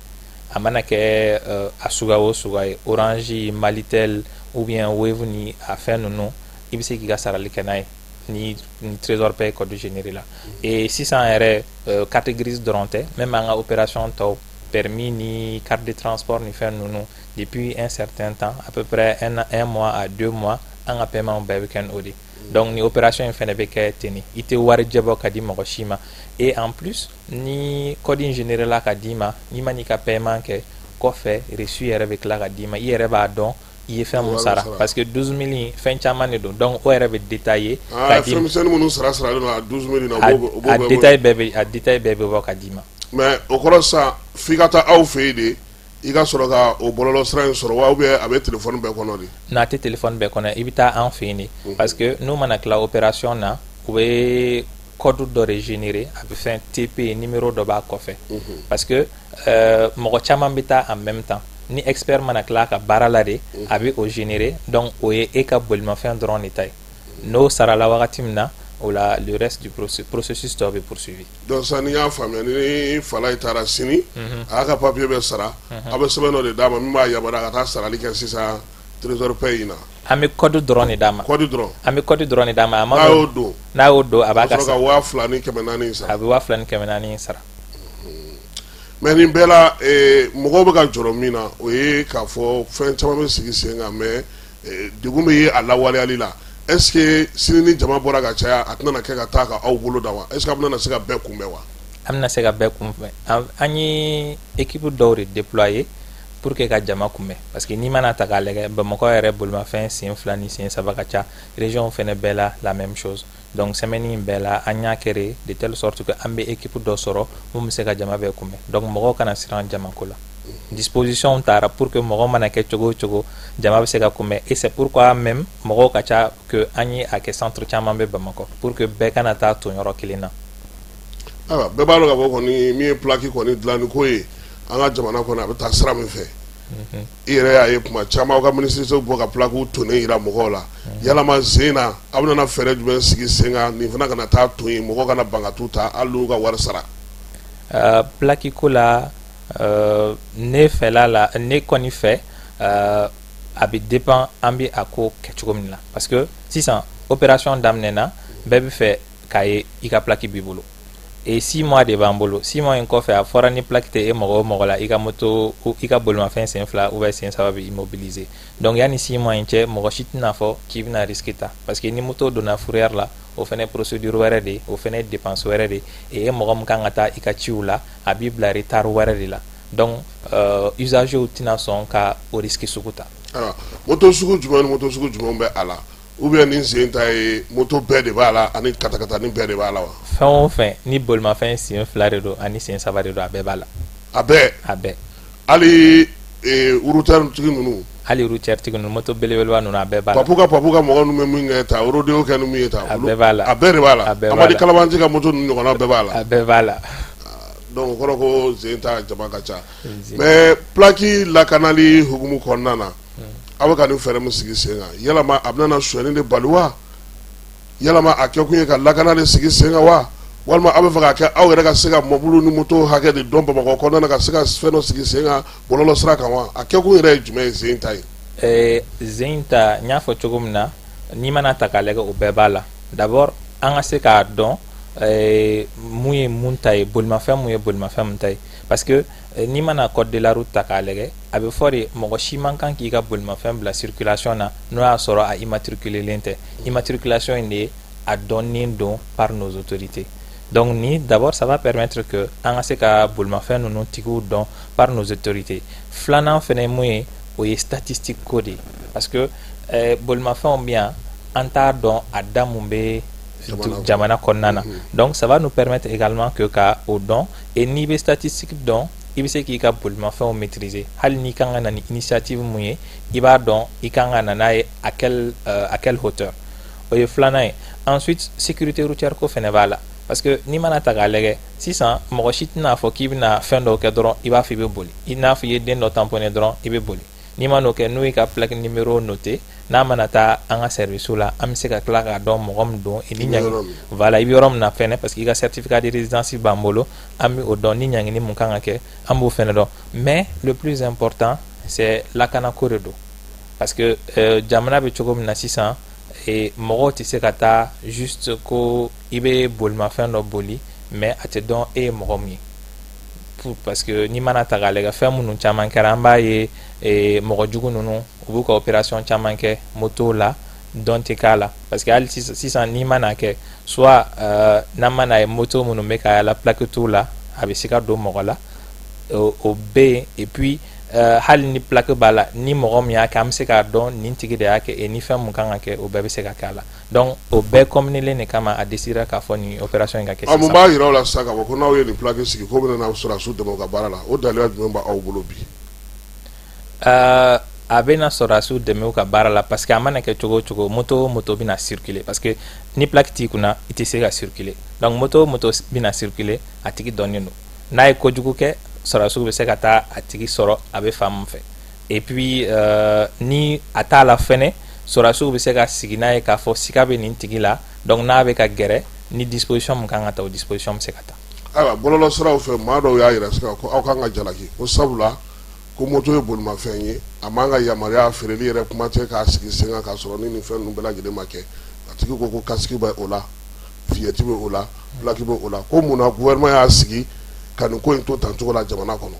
a mana kɛ a suguya o suguya ye, Orange, Malitel ou bien Wave ni a fɛn ninnu, i bɛ se k'i ka sarali kɛ n'a ye ni Trésor Pay code généré la. Et sisan yɛrɛ, carte grise dɔrɔn tɛ, même an ka opération tɔw, permis ni carte de transport ni fɛn ninnu, depuis un certain temps, à peu près un mois à 2 mois, an ka paiement bɛɛ bɛ kɛ n'o de. Donc ni opération in fɛnɛ bɛ kɛ ten, i tɛ wari jɛ bɔ ka di mɔgɔ si ma. Et en plus, ni code in généré la ka d'i ma, n'i ma n'i ka paiement kɛ kɔfɛ, reçu yɛrɛ bɛ tila ka d'i ma, i yɛrɛ b'a dɔn i ye fɛn mun sara, parce que 12 000 fɛn caman de don. Donc o yɛrɛ bɛ détaillé. Ka di fɛn misɛnnin minnu sara saralen don a 12 000 na, o b'o a détail bɛɛ bɛ, a détail bɛɛ bɛ bɔ ka d'i ma. Mais o kɔrɔ sisan, f'i ka taa aw fɛ yen de, i ka sɔrɔ ka o bɔlɔlɔ sira in sɔrɔ wa, ou bien a bɛ téléphone bɛɛ kɔnɔ de? Non, a tɛ téléphone bɛɛ kɔnɔ, i bɛ taa an fɛ yen de, parce que n'u mana tila opération na, u bɛ code dɔ de générer, a bɛ fɛn TP numéro dɔ b'a kɔfɛ, parce que mɔgɔ caman bɛ taa en même temps. Ni expert mana tila a ka baara la de, a bɛ o générer. Donc o ye e ka bolimafɛn dɔrɔn de ta ye. N'o sarala wagati min na, o la le reste du processus tɔ bɛ poursuivi. Donc sisan, ni y'a faamuya, ni Falaye taara sini, a y'a ka papier bɛɛ sara, a bɛ sɛbɛn dɔ de d'a ma min b'a yamaruya ka taa sarali kɛ sisan Trésor Pay in na? An bɛ code dɔrɔn de d'a ma. Code dɔrɔn? An bɛ code dɔrɔn de d'a ma. A ma n'a y'o don, n'a y'o don, a b'a ka sɔrɔ ka 2400 sara. A bɛ 2400 sara. Mais nin bɛɛ la, mɔgɔw bɛ ka jɔrɔ min na, o ye k'a fɔ fɛn caman bɛ sigi sen kan, mais degun bɛ ye a lawaleyali la. Est ce que sini ni jama bɔra ka caya, a tɛna kɛ ka taa ka aw bolo da wa? Est ce que a bɛna se ka bɛɛ kunbɛn wa? An bɛna se ka bɛɛ kunbɛn. An ye équipe dɔw de déployer pour que ka jama kunbɛn, parce que n'i mana ta k'a lajɛ, Bamakɔ yɛrɛ bolimafɛn sen fila ni sen saba ka ca, région fɛnɛ bɛɛ la, la même chose. Donc semaine in bɛɛ la, an y'a kɛ de telle sorte que an bɛ équipe dɔ sɔrɔ mun bɛ se ka jama bɛɛ kunbɛn. Donc mɔgɔw kana siran jamako la, disposition taara pour que mɔgɔ mana kɛ cogo o cogo, jama bɛ se ka kunbɛn. Et c'est pourquoi même mɔgɔw ka ca que an ye a kɛ centre caman bɛ Bamakɔ, pour que bɛɛ kana taa ton yɔrɔ kelen na. Ayiwa, bɛɛ b'a dɔn k'a fɔ kɔni, min ye plaque kɔni dilanni ko ye an ka jamana kɔnɔ, a bɛ taa sira min fɛ, i yɛrɛ y'a ye kuma caman, aw ka minisiriso bɔ ka plaque tonnen yira mɔgɔw la. Yalama sen na, aw bɛna fɛɛrɛ jumɛn sigi sen kan nin fana kana taa ton yen, mɔgɔ kana ban ka t'u ta hali n'u ka wari sara? Plaque ko la, ne fɛla la, ne kɔni fɛ, a bɛ dépend an bɛ a ko kɛ cogo min na, parce que sisan opération daminɛna, bɛɛ bɛ fɛ k'a ye i ka plaque b'i bolo. Et 6 mois de b'an bolo. 6 mois in kɔfɛ, a fɔra ni plaque tɛ e mɔgɔ o mɔgɔ la, i ka moto, i ka bolimafɛn sen fila ou bien sen saba bɛ immobiliser. Donc yanni 6 mois in cɛ, mɔgɔ si tɛna fɔ k'i bɛna risque ta, parce que ni moto donna fourrière la, o fɛnɛ procédure wɛrɛ de, o fɛnɛ dépense wɛrɛ de. Et e mɔgɔ min kan ka taa i ka ciw la, a b'i bila retard wɛrɛ de la. Donc usagers tɛna sɔn ka o risque sugu ta. Ayiwa, moto sugu jumɛn ni moto sugu jumɛn bɛ a la? Ou bien nin sen ta ye, moto bɛɛ de b'a la ani katakatani bɛɛ de b'a la wa? Fɛn o fɛn ni bolimafɛn sen fila de don ani sen saba de don, a bɛɛ b'a la. A bɛɛ? A bɛɛ. Hali routière tigi ninnu? Hali routière tigi ninnu, moto belebeleba ninnu, a bɛɛ b'a la. Papu ka mɔgɔ ninnu bɛ min kɛ ta, rodéo kɛ ni min ye ta? A bɛɛ b'a la. A bɛɛ de b'a la? A bɛɛ b'a la. Amadi Kalabanci ka moto ninnu ɲɔgɔnna bɛɛ b'a la? A bɛɛ b'a la. Donc o kɔrɔ ko sen ta jama ka ca. Mais plaque lakanali hukumu kɔnɔna na, aw bɛ ka nin fɛɛrɛ min sigi sen kan, yalama a bɛna sonyɛni de bali wa? Yalama a kɛkun ye ka lakana de sigi sen kan wa? Walima aw bɛ fɛ k'a kɛ aw yɛrɛ ka se ka mɔbili ni moto hakɛ de dɔn Bamakɔ kɔnɔna na, ka se ka fɛn dɔ sigi sen kan bɔlɔlɔ sira kan wa? A kɛkun yɛrɛ ye jumɛn ye sen ta ye? Sen ta, n y'a fɔ cogo min na, n'i mana ta k'a lajɛ, o bɛɛ b'a la. D'abord, an ka se k'a dɔn mun ye mun ta ye, bolimafɛn mun ye bolimafɛn mun ta ye, parce que n'i mana code de la route ta k'a lajɛ, a bɛ fɔ de mɔgɔ si man kan k'i ka bolimafɛn bila circulation na n'o y'a sɔrɔ a immatriculé len tɛ. Immatriculation in de ye a dɔnnen don par nos autorités. Donc ni d'abord, ça va permettre que an ka se ka bolimafɛn ninnu tigiw dɔn par nos autorités. Filanan fɛnɛ ye mun ye? O ye statistique ko de ye, parce que bolimafɛnw bɛ yan, an t'a dɔn a da mun bɛ jamana kɔnɔna na. Donc ça va nous permettre également que ka o dɔn. Et n'i bɛ statistique dɔn, i bɛ se k'i ka bolimafɛnw maîtriser. Hali n'i kan ka na ni initiative mun ye, i b'a dɔn i kan ka na n'a ye à quelle hauteur. O ye filanan ye. Ensuite, sécurité routière ko fɛnɛ b'a la, parce que n'i mana ta k'a lajɛ sisan, mɔgɔ si tɛna fɔ k'i bɛna fɛn dɔw kɛ dɔrɔn, i b'a fɔ i bɛ boli. I n'a fɔ i ye den dɔ tamponner dɔrɔn, i bɛ boli. N'i ma n'o kɛ, n'u y'i ka plaque numéro noté, n'a mana taa an ka service la, an bɛ se ka tila k'a dɔn mɔgɔ min don ni ɲangi. Voilà, i bɛ yɔrɔ min na fɛnɛ, parce que i ka certificat de résidence b'an bolo, an bɛ o dɔn. Ni ɲangini mun kan ka kɛ, an b'o fɛnɛ dɔn. Mais le plus important, c'est lakanako de don, parce que jamana bɛ cogo min na sisan, mɔgɔw tɛ se ka taa juste ko i bɛ bolimafɛn dɔ boli, mais a tɛ dɔn e ye mɔgɔ min ye, parce que n'i mana ta k'a lajɛ, fɛn minnu caman kɛra, an b'a ye mɔgɔ jugu ninnu, u b'u ka opération caman kɛ moto la, dɔn tɛ k'a la. Parce que hali sisan, n'i mana kɛ, soit n'an mana ye moto minnu bɛ ka yala, plaque t'u la, a bɛ se ka don mɔgɔ la, o bɛ yen. Et puis hali ni plaque b'a la, ni mɔgɔ min y'a kɛ, an bɛ se k'a dɔn nin tigi de y'a kɛ. Et ni fɛn mun kan ka kɛ, o bɛɛ bɛ se ka kɛ a la. Donc o bɛɛ combinélen de kama, a décidera k'a fɔ nin opération in ka kɛ sisan. Mun b'a jira aw la sisan k'a fɔ ko n'aw ye nin plaque sigi, ko bɛna na sɔrɔdasiw dɛmɛ u ka baara la? O daliya jumɛn b'aw bolo bi? A bɛna sɔrɔdasiw dɛmɛ u ka baara la, parce que a mana kɛ cogo o cogo, moto o moto bɛna circuler, parce que ni plaque t'i kunna, i tɛ se ka circuler. Donc moto o moto bɛna circuler, a tigi dɔnnen don. N'a ye kojugu kɛ, sɔrɔdasiw bɛ se ka taa a tigi sɔrɔ a bɛ fan min fɛ. Et puis ni a t'a la fɛnɛ, sɔrɔdasiw bɛ se ka sigi n'a ye k'a fɔ siga bɛ nin tigi la. Donc n'a bɛ ka gɛrɛ, ni disposition min kan ka ta, o disposition bɛ se ka ta. Ayiwa, bɔlɔlɔsiraw fɛ, maa dɔw y'a yira sisan ko aw kan ka jalaki, ko sabula ko moto ye bolimafɛn ye, a man ka yamaruya feereli yɛrɛ, kuma tɛ k'a sigi sen kan k'a sɔrɔ ni nin fɛn ninnu bɛɛ lajɛlen ma kɛ. A tigi ko ko casque bɛ o la, vignette bɛ o la, plaque bɛ o la, ko munna gouvernement y'a sigi ka nin ko in to tan cogo la jamana kɔnɔ?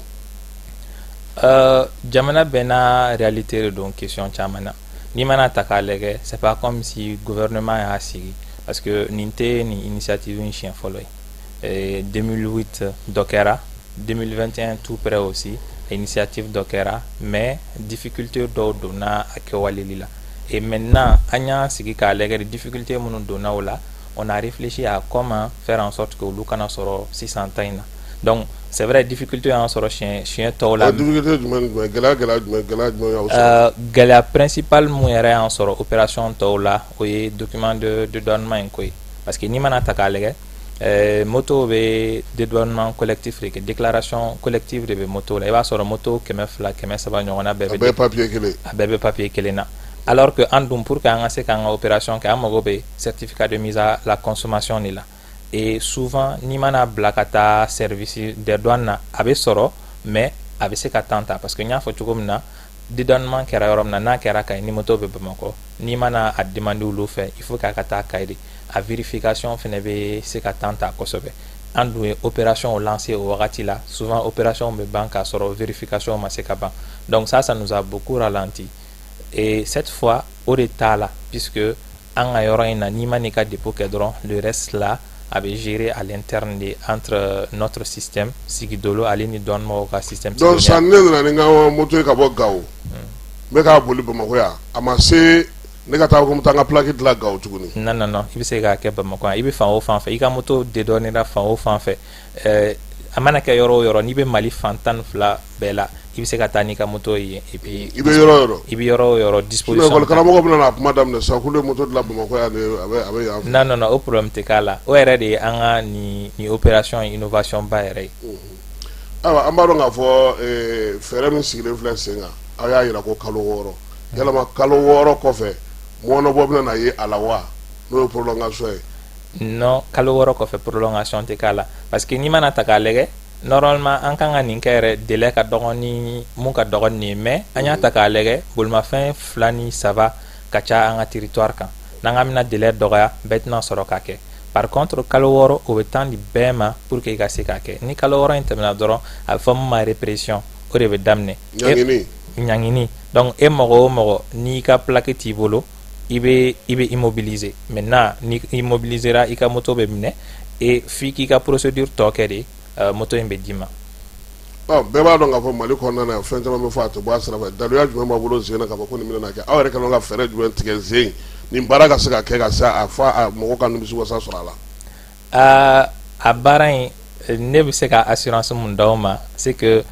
Jamana bɛɛ n'a réalité de don question caman na. N'i mana ta k'a lajɛ, c'est pas comme si gouvernement y'a sigi, parce que nin tɛ nin initiative in siɲɛ fɔlɔ ye. 2008 dɔ kɛra, 2021 tout près aussi, initiative dɔ kɛra, mais difficulté dɔw donna a kɛwaleli la. Et maintenant, an y'an sigi k'a lajɛ, difficulté minnu donna o la, on a réfléchi à comment faire en sorte que olu kana sɔrɔ sisan ta in na. Donc c'est vrai, difficulté y'an sɔrɔ siɲɛ siɲɛ tɔw la. Difficulté jumɛn jumɛn, gɛlɛya jumɛn, gɛlɛya jumɛn y'aw sɔrɔ? Gɛlɛya principal mun yɛrɛ y'an sɔrɔ opération tɔw la, o ye document de dédouanement in ko ye, parce que n'i mana ta k'a lajɛ, moto bɛ dédouanement collectif de kɛ, déclaration collective de bɛ moto la. I b'a sɔrɔ moto 200, 300 ɲɔgɔnna bɛɛ bɛ, a bɛɛ papier kelen. A bɛɛ bɛ papier kelen na, alors que an dun, pour que an ka se k'an ka opération kɛ, an mago bɛ certificat de mise à la consommation de la. Et souvent, n'i mana bila ka taa service des douanes na, a bɛ sɔrɔ, mais a bɛ se ka temps ta, parce que n y'a fɔ cogo min na, dédouanement kɛra yɔrɔ min na, n'a kɛra Kayi, ni moto bɛ Bamakɔ, n'i mana a demander olu fɛ, il faut k'a ka taa Kayi de. A vérification fɛnɛ bɛ se ka temps ta kosɛbɛ. An dun ye opération lancé o wagati la, souvent opération bɛ ban k'a sɔrɔ vérification ma se ka ban. Donc ça nous a beaucoup ralenti. Et cette fois, o de t'a la, puisque an ka yɔrɔ in na, n'i ma n'i ka dépôt kɛ dɔrɔn, le reste là, a bɛ gérer à l'interne de entre notre système Sigidolo ale ni douane mɔgɔw ka système. Donc sisan, ne nana ni n ka moto ye ka bɔ Gawo, n bɛ k'a boli Bamakɔ yan, a ma se ne ka taa ko n bɛ taa n ka plaque dilan Gawo tuguni? Non, non, non, i bɛ se k'a kɛ Bamakɔ yan. I bɛ fan o fan fɛ, i ka moto dédouaner fan o fan fɛ, a mana kɛ yɔrɔ o yɔrɔ, n'i bɛ Mali fan 12 bɛɛ la, i bɛ se ka taa n'i ka moto ye et puis I bɛ yɔrɔ o yɔrɔ. I bɛ yɔrɔ o yɔrɔ, disposition. Sinon karamɔgɔ bɛna na kuma daminɛ sisan k'olu ye moto dilan Bamakɔ yan de, a bɛ yan fɛ. Non, non, non, o problème tɛ k'a la. O yɛrɛ de ye an ka nin opération innovation ba yɛrɛ ye. Ayiwa, an b'a dɔn k'a fɔ fɛɛrɛ min sigilen filɛ sen kan, aw y'a jira ko kalo 6, yalama kalo 6 kɔfɛ, mɔnɔbɔ bɛna na ye a la wa, n'o ye prolongation ye? Non, kalo 6 kɔfɛ, prolongation tɛ k'a la, parce que n'i mana ta k'a lajɛ, normalement an kan ka nin kɛ yɛrɛ délai ka dɔgɔ ni mun ka dɔgɔ nin ye, mais an y'a ta k'a lajɛ, bolimafɛn fila ni saba ka ca an ka territoire kan. N'an k'an bɛna délai dɔgɔya, bɛɛ tɛna sɔrɔ k'a kɛ. Par contre, kalo 6, o bɛ temps di bɛɛ ma pour que i ka se k'a kɛ. Ni kalo 6 in tɛmɛna dɔrɔn, a bɛ fɔ min ma répression, o de bɛ daminɛ. Ɲangini. Ɲangini. Donc e mɔgɔ o mɔgɔ, n'i ka plaque t'i bolo, I bɛ immobiliser. Maintenant, ni immobilisera, i ka moto bɛ minɛ et f'i k'i ka procédure tɔ kɛ de, moto in bɛ d'i ma. Ɔ, bɛɛ b'a dɔn k'a fɔ Mali kɔnɔna na, fɛn caman bɛ fɔ, a tɛ bɔ a sira fɛ. Daluya jumɛn b'a bolo sen na k'a fɔ ko nin bɛna kɛ? Aw yɛrɛ kɛlen ka fɛɛrɛ jumɛn tigɛ sen nin baara ka se ka kɛ, ka se a fɔ a mɔgɔ ka nimisi wasa sɔrɔ a la? A baara in, ne bɛ se ka assurance mun d'aw ma, c'est que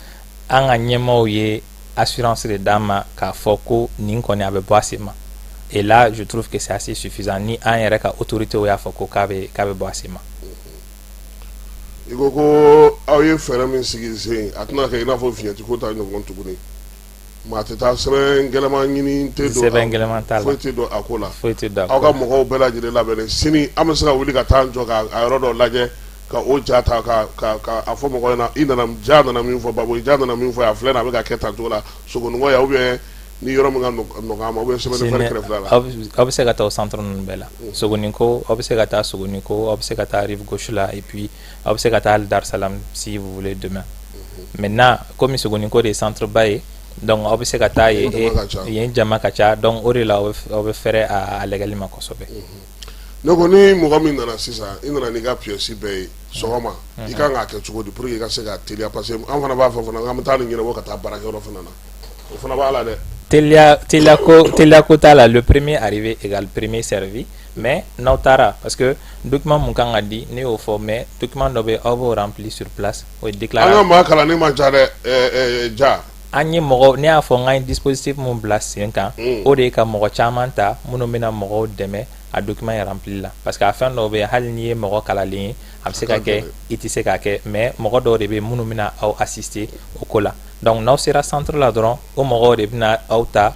an ka ɲɛmaaw ye assurance de d'an ma k'a fɔ ko nin kɔni, a bɛ bɔ a sen ma. Et là, je trouve que c'est assez suffisant, ni an yɛrɛ ka autorité y'a fɔ ko k'a bɛ bɔ a sen ma. I ko ko aw ye fɛɛrɛ min sigi sen, a tɛna kɛ i n'a fɔ vignette ko ta ɲɔgɔn tuguni. Maa tɛ taa sɛbɛn gɛlɛman ɲini tɛ don. Sɛbɛn gɛlɛman t'a la. Foyi tɛ don a ko la. Foyi tɛ don a Aw ko ka la. mɔgɔw bɛɛ lajɛlen labɛnnen. Sini an bɛ se ka wuli ka taa jɔ ka a yɔrɔ dɔ lajɛ, ka o ja ta, ka a fɔ mɔgɔw ɲɛna: i nana, ja nana min fɔ, Babo, ja nana min fɔ, a filɛ nin ye, a bɛ ka kɛ tan cogo la Sogonikɔ yan, ou bien ni yɔrɔ min ka nɔgɔn a ma, ou bien chemin de fer kɛrɛfɛla la. Aw bɛ se ka taa o centre ninnu bɛɛ la. Sogoniko, aw bɛ se ka taa Sogoniko, aw bɛ se ka taa rive gauche la, et puis aw bɛ se ka taa hali Dar Salam si vous voulez demain. Maintenant, komi Sogoniko de ye centre ba ye, donc aw bɛ se ka taa yen. Jama ka ca. Yen jama ka ca, donc o de la aw bɛ fɛrɛ a lajɛli ma kosɛbɛ. Ne ko ni mɔgɔ min nana sisan, i nana n'i ka pièce bɛɛ ye sɔgɔma, i kan k'a kɛ cogo di pour que i ka se ka teliya? Parce que an fana b'a fɔ fana k'an bɛ taa nin ɲɛnabɔ ka taa baarakɛyɔrɔ fana na, o fana b'a la dɛ. Teliya ko t'a la. Le premier arrivé égale premier servi. Mais n'aw taara, parce que document mun kan ka di, ne y'o fɔ, mais document dɔ bɛ, aw b'o remplir sur place, o ye An ka déclaration. maa kalanni man ca dɛ, ɛɛ ɛɛ ja. An ye mɔgɔ, ne y'a fɔ n k'an ye dispositif mun bila sen kan, o de ye ka mɔgɔ caman ta minnu bɛna mɔgɔw dɛmɛ a document in rempli la, parce que a fɛn dɔw bɛ yen, hali n'i ye mɔgɔ kalanlen ye, a bɛ se ka ka kɛ gɛlɛn. I tɛ se k'a kɛ, mais mɔgɔ dɔw de bɛ yen minnu bɛna aw assister o ko la. Donc n'aw sera centre la dɔrɔn, o mɔgɔw de bɛna aw ta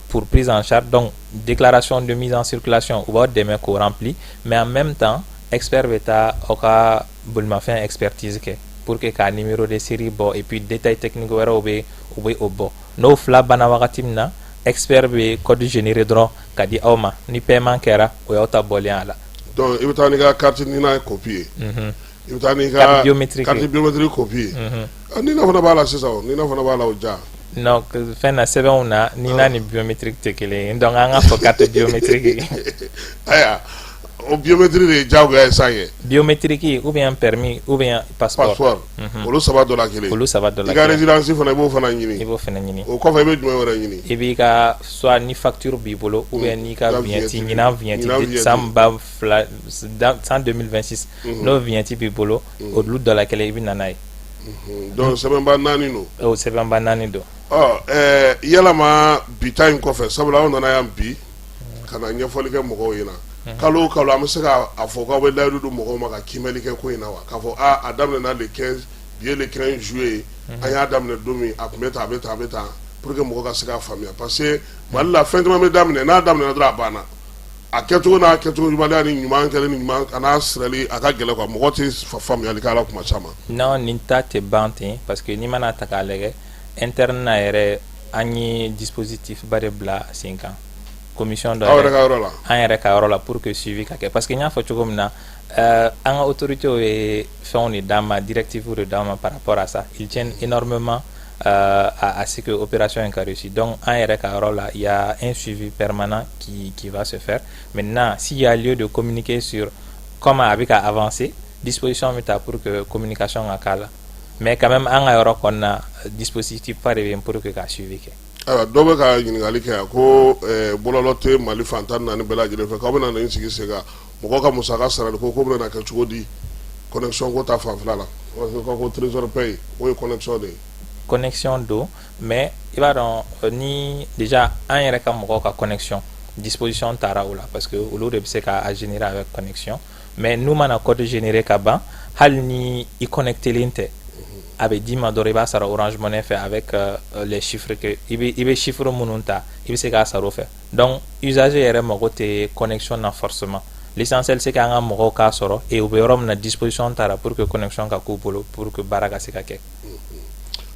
pour prise en charge. Donc déclaration de mise en circulation, u b'aw dɛmɛ k'o rempli, mais en même temps expert bɛ taa aw ka bolimafɛn expertise kɛ pour que k'a numéro de série bɔ, et puis détail technique wɛrɛw bɛ, u bɛ o bɔ. N'o fila banna wagati min na, expert bɛ code généré dɔrɔn ka di aw ma. Ni paiement kɛra, o y'aw ta bɔlen a la. Donc i bɛ taa n'i ka carte NINA copie ye, i bɛ taa n'i ka Carte biométrique. Carte biométrique copie ye. Ah, NINA fana b'a la sisan, o NINA fana b'a la, o ja. Non, fɛn na, sɛbɛnw na, NINA ni biométrique tɛ kelen ye, donc an ka fɔ carte biométrique. Ayiwa, o biométrique de ye diyagoya ye sisan ye. Biométrique ou bien permis ou bien passeport. Passeport, olu saba dɔ la kelen. Olu saba dɔ la I ka kelen. Résidence fana, i b'o fana I ɲini. b'o fana ɲini. O kɔfɛ, i bɛ jumɛn wɛrɛ ɲini? I b'i ka soit ni facture b'i bolo, ou bien n'i ka Ka vignette. Vignette. Ɲinan vignette. Ɲinan vignette. San 2000, san 2026, n'o vignette b'i bolo, olu dɔ la kelen, i bɛ na n'a ye. Donc sɛbɛnba naani don. O sɛbɛnba naani don. Ɔ yalama bi ta in kɔfɛ, sabula aw nana yan bi ka na ɲɛfɔli kɛ mɔgɔw ɲɛna, kalo o kalo an bɛ se ka a fɔ k'aw bɛ layidu di mɔgɔw ma ka kiimɛli kɛ ko in na wa? K'a fɔ a daminɛna le 15, bi ye le 15 juillet ye, an y'a daminɛ don min, a tun bɛ tan, a bɛ tan, a bɛ tan, pour que mɔgɔ ka se k'a faamuya. Parce que Mali la, fɛn caman bɛ daminɛ, n'a daminɛna dɔrɔn, a banna. A kɛcogo n'a kɛcogo ɲumanya ni ɲuman kɛlen ni ɲuman a n'a sirali, a ka gɛlɛn quoi, mɔgɔ tɛ faamuyali k'a la kuma caman. Non, nin ta tɛ ban ten, parce que n'i mana ta k'a lajɛ interne na yɛrɛ, an ye dispositif ba de bila sen kan, commission dɔ. Aw yɛrɛ ka yɔrɔ la. An yɛrɛ ka yɔrɔ la, pour que suivi ka kɛ, parce que n y'a fɔ cogo min na, an ka autorités ye fɛnw de d'an ma, directives de d'an ma par rapport à ça. Ils tiennent énormément à ce que opération in ka réussir. Donc an yɛrɛ ka yɔrɔ la, il y a un suivi permanent qui va se faire. Maintenant, s'il y a lieu de communiquer sur comment a bɛ ka avancer, disposition bɛ ta pour que communication ka k'a la. Mais quand même, an ka yɔrɔ kɔni na, dispositif ba de bɛ yen pour que ka suivi kɛ. Ayiwa, dɔ bɛ ka ɲininkali kɛ yan ko bɔlɔlɔ tɛ Mali fan 14 bɛɛ lajɛlen fɛ, k'aw bɛna nin sigi sen kan, mɔgɔw ka musaka sarali ko bɛna kɛ cogo di connexion ko ta fanfɛla la? Parce que ko trésor paye, o ye connexion de ye. Connexion don, mais i b'a dɔn ni déjà an yɛrɛ ka mɔgɔw ka connexion, disposition taara o la, parce que olu de bɛ se k'a générer avec connexion. Mais n'u mana code générer ka ban, hali ni i connectelen tɛ, a bɛ d'i ma dɔrɔn, i b'a sara Orange Money fɛ avec les chiffres que i bɛ chiffre minnu ta, i bɛ se k'a sara o fɛ. Donc usager yɛrɛ mago tɛ connexion na forcément. L'essentiel, c'est qu'an ka mɔgɔw k'a sɔrɔ et u bɛ yɔrɔ min na, disposition taara pour que connexion ka k'u bolo pour que baara ka se ka kɛ.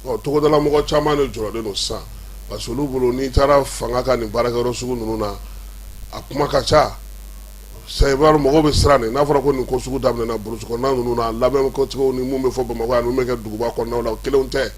Ɔ, togodala mɔgɔ caman de jɔrɔlen don sisan, parce que olu bolo, n'i taara fanga ka nin baarakɛyɔrɔ sugu ninnu na, a kuma ka ca. C'est vrai, mɔgɔw bɛ siran de. N'a fɔra ko nin ko sugu daminɛna brousse kɔnɔna ninnu na, labɛn kɛcogo ni mun bɛ fɔ Bamakɔ yan, mun bɛ kɛ duguba kɔnɔnaw la, o kelenw tɛ.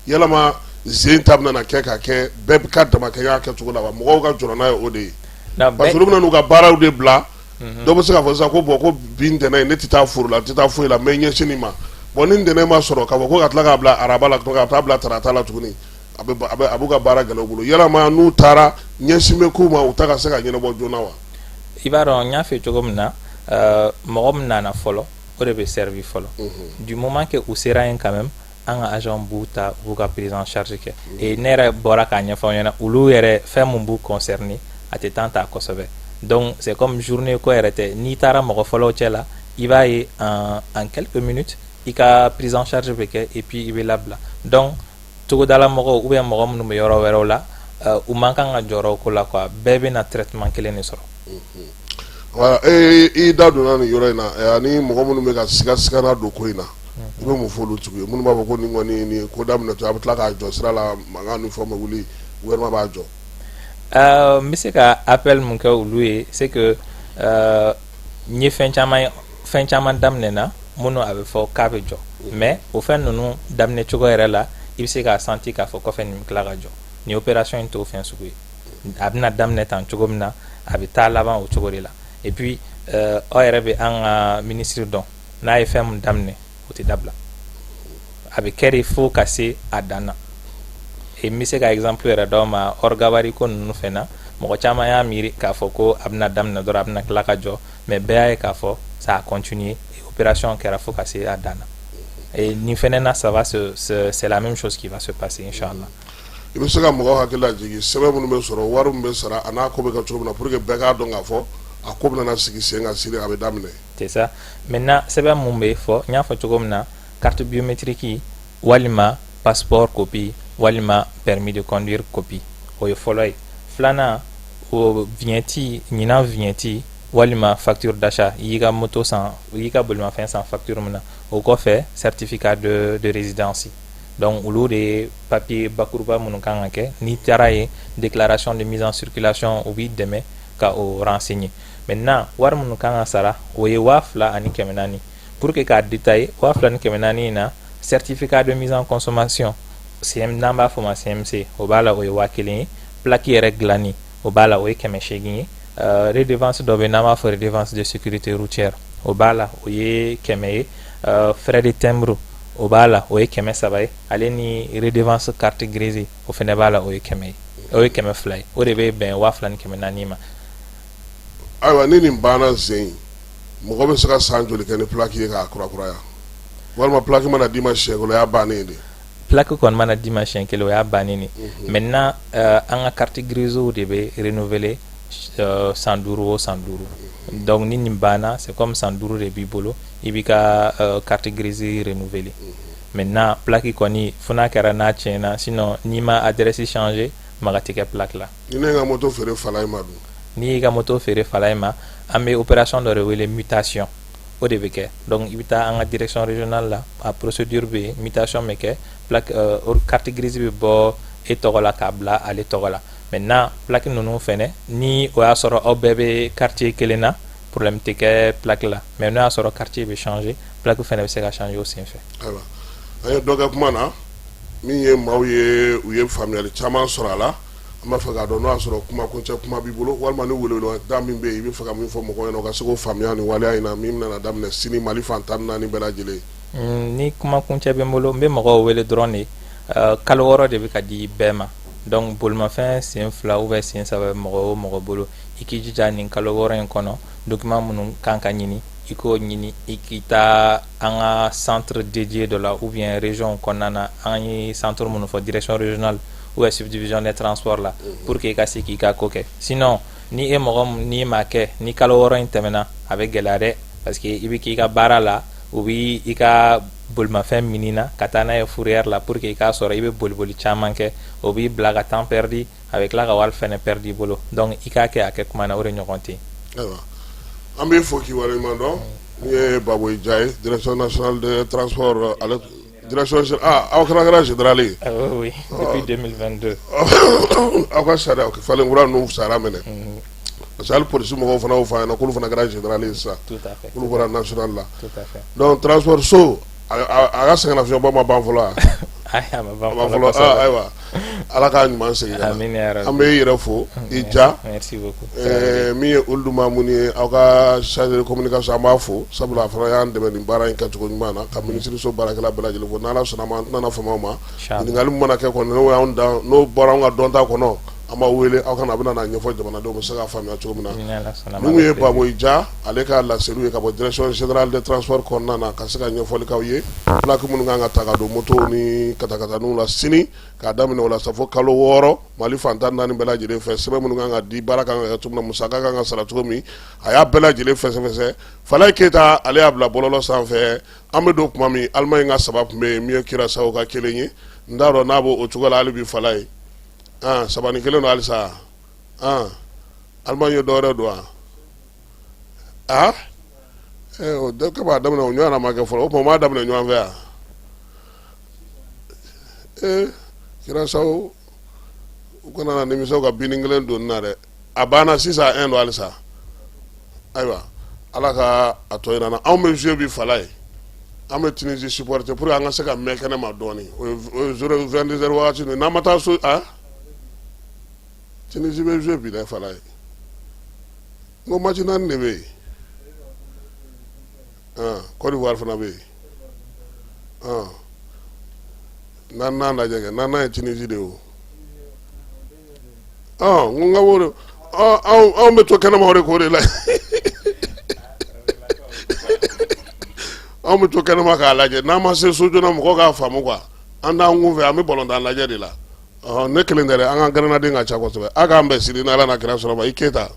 Yalama zen ta bɛna kɛ ka kɛ bɛɛ ka damakɛɲa kɛcogo la wa? Mɔgɔw ka jɔrɔ n'a ye o de ye. Parce que olu bɛna n'u ka baaraw de bila. Dɔw bɛ se k'a fɔ sisan ko bon, ko bi ntɛnɛn ne tɛ taa foro la, n tɛ taa foyi la, n bɛ ɲɛsin nin ma. Bon, ni ntɛnɛn ma sɔrɔ, k'a fɔ ko ka tila k'a bila araba la, ka taa bila tarata la tuguni, a b'u ka baara gɛlɛya u bolo. Yalama n'u taara, ɲɛsin bɛ k'u ma, u ta ka se ka ɲɛnabɔ joona wa? I b'a dɔn, n y'a fɛ cogo min na, mɔgɔ min nana fɔlɔ, o de bɛ servi fɔlɔ. Du moment que u sera yen quand même, an ka agent b'u ta, u b'u ka prise en charge kɛ. Et ne yɛrɛ bɔra k'a ɲɛfɔ aw ɲɛna, olu yɛrɛ, fɛn mun b'u concerner, a tɛ temps ta kosɛbɛ. Donc c'est comme journée ko yɛrɛ tɛ. N'i taara mɔgɔ fɔlɔw cɛ la, i b'a ye en quelques minutes i ka prise en charge bɛ kɛ et puis i bɛ labila. Donc togodala mɔgɔw ou bien mɔgɔ minnu bɛ yɔrɔ wɛrɛw la, u man kan ka jɔrɔ o ko la quoi. Bɛɛ bɛna traitement kelen de sɔrɔ. Voilà, e i da donna nin yɔrɔ in na, ani mɔgɔ minnu bɛ ka siga sigana don ko in na, i bɛ mun fɔ olu tigi ye, minnu b'a fɔ ko nin kɔni nin ko daminɛ to, a bɛ tila k'a jɔ sira la, mankan ni fɛnw bɛ wuli, gouvernement b'a jɔ? N bɛ se ka appel mun kɛ olu ye, c'est que n ye fɛn caman ye, fɛn caman daminɛna minnu a bɛ fɔ k'a bɛ jɔ, mais o fɛn ninnu daminɛ cogo yɛrɛ la, i bɛ se k'a sentir k'a fɔ kɔfɛ nin bɛ tila ka jɔ. Nin opération in t'o fɛn sugu ye. A bɛna daminɛ tan cogo min na, a bɛ taa laban o cogo de la. Et puis aw yɛrɛ bɛ an ka ministre dɔn, n'a ye fɛn mun daminɛ, o tɛ dabila, a bɛ kɛ de fo ka se a dan na. Et n bɛ se ka exemple yɛrɛ d'aw ma, hors gabarit ko ninnu fɛn na, mɔgɔ caman y'a miiri k'a fɔ ko a bɛna daminɛ dɔrɔn, a bɛna tila ka jɔ, mais bɛɛ y'a ye k'a fɔ ça a continué et opération kɛra fo ka se a dan na. Et nin fɛnɛ na, ça va se c'est la même chose qui va se passer, inchallah. I bɛ se ka mɔgɔw hakili lajigin, sɛbɛn minnu bɛ sɔrɔ, wari min bɛ sara, a n'a ko bɛ kɛ cogo min na, pour que bɛɛ k'a dɔn k'a fɔ a ko bɛna sigi sen kan sini, a bɛ daminɛ. C'est ça. Maintenant, sɛbɛn mun bɛ fɔ, n y'a fɔ cogo min na, carte biométrique walima passeport copie walima permis de conduire copie, o ye fɔlɔ ye. Filanan, o vignette, ɲinan vignette walima facture d'achat, i y'i ka moto san, i y'i ka bolimafɛn san facture min na. O kɔfɛ, certificat de résidence. Donc olu de ye papier bakuruba minnu kan ka kɛ. N'i taara yen, déclaration de mise en circulation, u b'i dɛmɛ ka o renseigner. Maintenant, wari minnu kan ka sara, o ye 2400. Pour que k'a détailler, 2400 in na, certificat de mise en consommation, CM, n'an b'a fɔ o ma CMC, o b'a la, o ye 1000 ye. Plaque yɛrɛ dilanni, o b'a la, o ye 800 ye. Redevance dɔ bɛ yen n'an b'a fɔ redevance de sécurité routière, o b'a la, o ye 100 ye. Frais de timbre, o b'a la, o ye 300 ye. Ale ni redevance carte grise, o fɛnɛ b'a la, o ye 100 ye, o ye 200 ye. O de bɛ bɛn 2400 ma. Ayiwa, ni nin banna sen, mɔgɔ bɛ se ka san joli kɛ ni plaque ye k'a kurakuraya? Walima plaque mana d'i ma siɲɛ kelen, o y'a bannen de? Plaque kɔni mana d'i ma siɲɛ kelen, o y'a bannen de. Maintenant, an ka carte grise de bɛ renouveler san 5 o san 5. Donc ni nin banna, c'est comme san 5 de b'i bolo, i b'i ka carte grise renouveler. Maintenant, plaque kɔni, fo n'a kɛra n'a tiɲɛna, sinon n'i ma adresse changer, maga tɛ kɛ plaque la. Ni ne ka moto feere Falaye ma dun? N'i y'i ka moto feere Falaye ma, an bɛ opération dɔ de wele mutation, o de bɛ kɛ. Donc i bɛ taa an ka direction régionale la, a procédure bɛ yen, mutation bɛ kɛ, plaque, carte grise bɛ bɔ e tɔgɔ la k'a bila ale tɔgɔ la. Maintenant, plaque ninnu fɛnɛ, ni o y'a sɔrɔ aw bɛɛ bɛ quartier kelen na, problème tɛ kɛ plaque la, mais n'o y'a sɔrɔ quartier bɛ changer, plaque fɛnɛ bɛ se ka changer o senfɛ. Ayiwa, an ye dɔ kɛ kuma na min ye maaw ye, u ye faamuyali caman sɔrɔ a la. An b'a fɛ k'a dɔn n'o y'a sɔrɔ kuma kuncɛ kuma b'i bolo, walima ni welewele da min bɛ yen, i bɛ fɛ ka min fɔ mɔgɔw ɲɛna, u ka se k'o faamuya nin waleya in na min bɛna daminɛ sini Mali fan 14 bɛɛ lajɛlen. Ni kuma kuncɛ bɛ n bolo, n bɛ mɔgɔw wele dɔrɔn de. Kalo 6 de bɛ ka di bɛɛ ma. Donc bolimafɛn sen fila ou bien sen saba bɛ mɔgɔ o mɔgɔ bolo, i k'i jija nin kalo 6 in kɔnɔ, document minnu kan ka ɲini, i k'o ɲini, i k'i taa an ka centre dédié dɔ la ou bien région kɔnɔna na, an ye centre minnu fɔ, direction régionale ou bien subdivision des transports la, pour que i ka se k'i ka ko kɛ. Sinon ni e mɔgɔ n'i m'a kɛ, ni kalo 6 in tɛmɛna, a bɛ gɛlɛya dɛ, parce que i bɛ k'i ka baara la, u b'i i ka bolimafɛn mini na ka taa n'a ye fourrière la pour que i k'a sɔrɔ. I bɛ boliboli caman kɛ, o b'i bila ka temps perdu, a bɛ tila ka wari fɛnɛ perdu i bolo. Donc i k'a kɛ a kɛ kuma na, o de ɲɔgɔn tɛ yen. Ayiwa, an b'i fo k'i waleɲuman dɔn. Min ye Baboye Dia ye, direction nationale de transport, ale direction, ah, aw kɛra général ye? Ah, oui, depuis 2022. Aw ka sariya falen kura ninnu sara minɛ, parce que hali polisi mɔgɔw fana y'o fɔ an ɲɛna k'olu fana kɛra général ye sisan. Tout à fait. K'olu bɔra national la. Tout à fait. Donc transport so, a ka sɛgɛnnafiɲɛbɔ ma ban fɔlɔ wa? Ayi, a ma ban. A ma fɔlɔ. Ah, ayiwa. Ala k'a ɲuman segin ka na. An bɛ i yɛrɛ fo i ja min ye Uludu Mamuni ye, aw ka chargé de communication, an b'a fo sabula a fana y'an dɛmɛ nin baara in kɛcogo ɲuman na, ka minisiriso baarakɛla bɛɛ lajɛlen fo. N'Ala sɔnna ma, an tɛna fama ma, ɲininkali min mana kɛ kɔni, n'o y'anw dan, n'o bɔra anw ka dɔnta kɔnɔ, an b'aw wele, aw kana, a bɛna n'a ɲɛfɔ jamanadenw bɛ se k'a faamuya cogo min na. Min ye Baboyi Ja, ale ka laseliw ye ka bɔ direction générale des transports kɔnɔna na, ka se ka ɲɛfɔli k'aw ye plaque minnu kan ka ta ka don motow ni katakataninw la sini, k'a daminɛ o la sa fo kalo 6, Mali fan 14 bɛɛ lajɛlen fɛ, sɛbɛn minnu kan ka di, baara kan ka kɛ cogo min na, musaka kan ka sara cogo min, a y'a bɛɛ lajɛlen fɛsɛfɛsɛ. Falaye Keyita, ale y'a bila bɔlɔlɔ sanfɛ. An bɛ don tuma min, Allemagne ka 3 tun bɛ yen, min ye Curaçao ka 1 ye. N t'a dɔn n'a b'o cogo la hali bi. Falaye, 3-1 don halisa. Allemagne ye dɔwɛrɛ don wa? Aa, o dɔ b'a daminɛ, o ɲɔgɔn ma kɛ fɔlɔ. O tuma, o m'a daminɛ ɲɔgɔn fɛ yan. Ee, Curaçao, u kana na nimisa ka bin kelen don na dɛ. A banna sisan, 1 don halisa. Ayiwa, Ala ka a tɔ jira an na. Anw bɛ jouer bi, Falaye, an bɛ Tunisie supporter pour que an ka se ka mɛn kɛnɛ ma dɔɔnin. O ye 22 heures wagati n'an ma taa so. A Tunisie bɛ jouer bi dɛ, Falaye. N ko match 4 de bɛ yen. Côte d'Ivoire fana bɛ yen. Naaninan lajɛ kɛ, naaninan ye Tunisie de ye. O n ko n ka o anw bɛ to kɛnɛma o de k'o de la. Anw bɛ to kɛnɛma k'a lajɛ. N'an ma se so joona, mɔgɔw k'a faamu quoi, an t'an kun fɛ, an bɛ balontan lajɛ de la. Ne kelen tɛ dɛ, an ka gɛrɛnnaden ka ca kosɛbɛ. A k'an bɛn sini, n'Ala n'a kira sɔrɔ ma. I Keyita.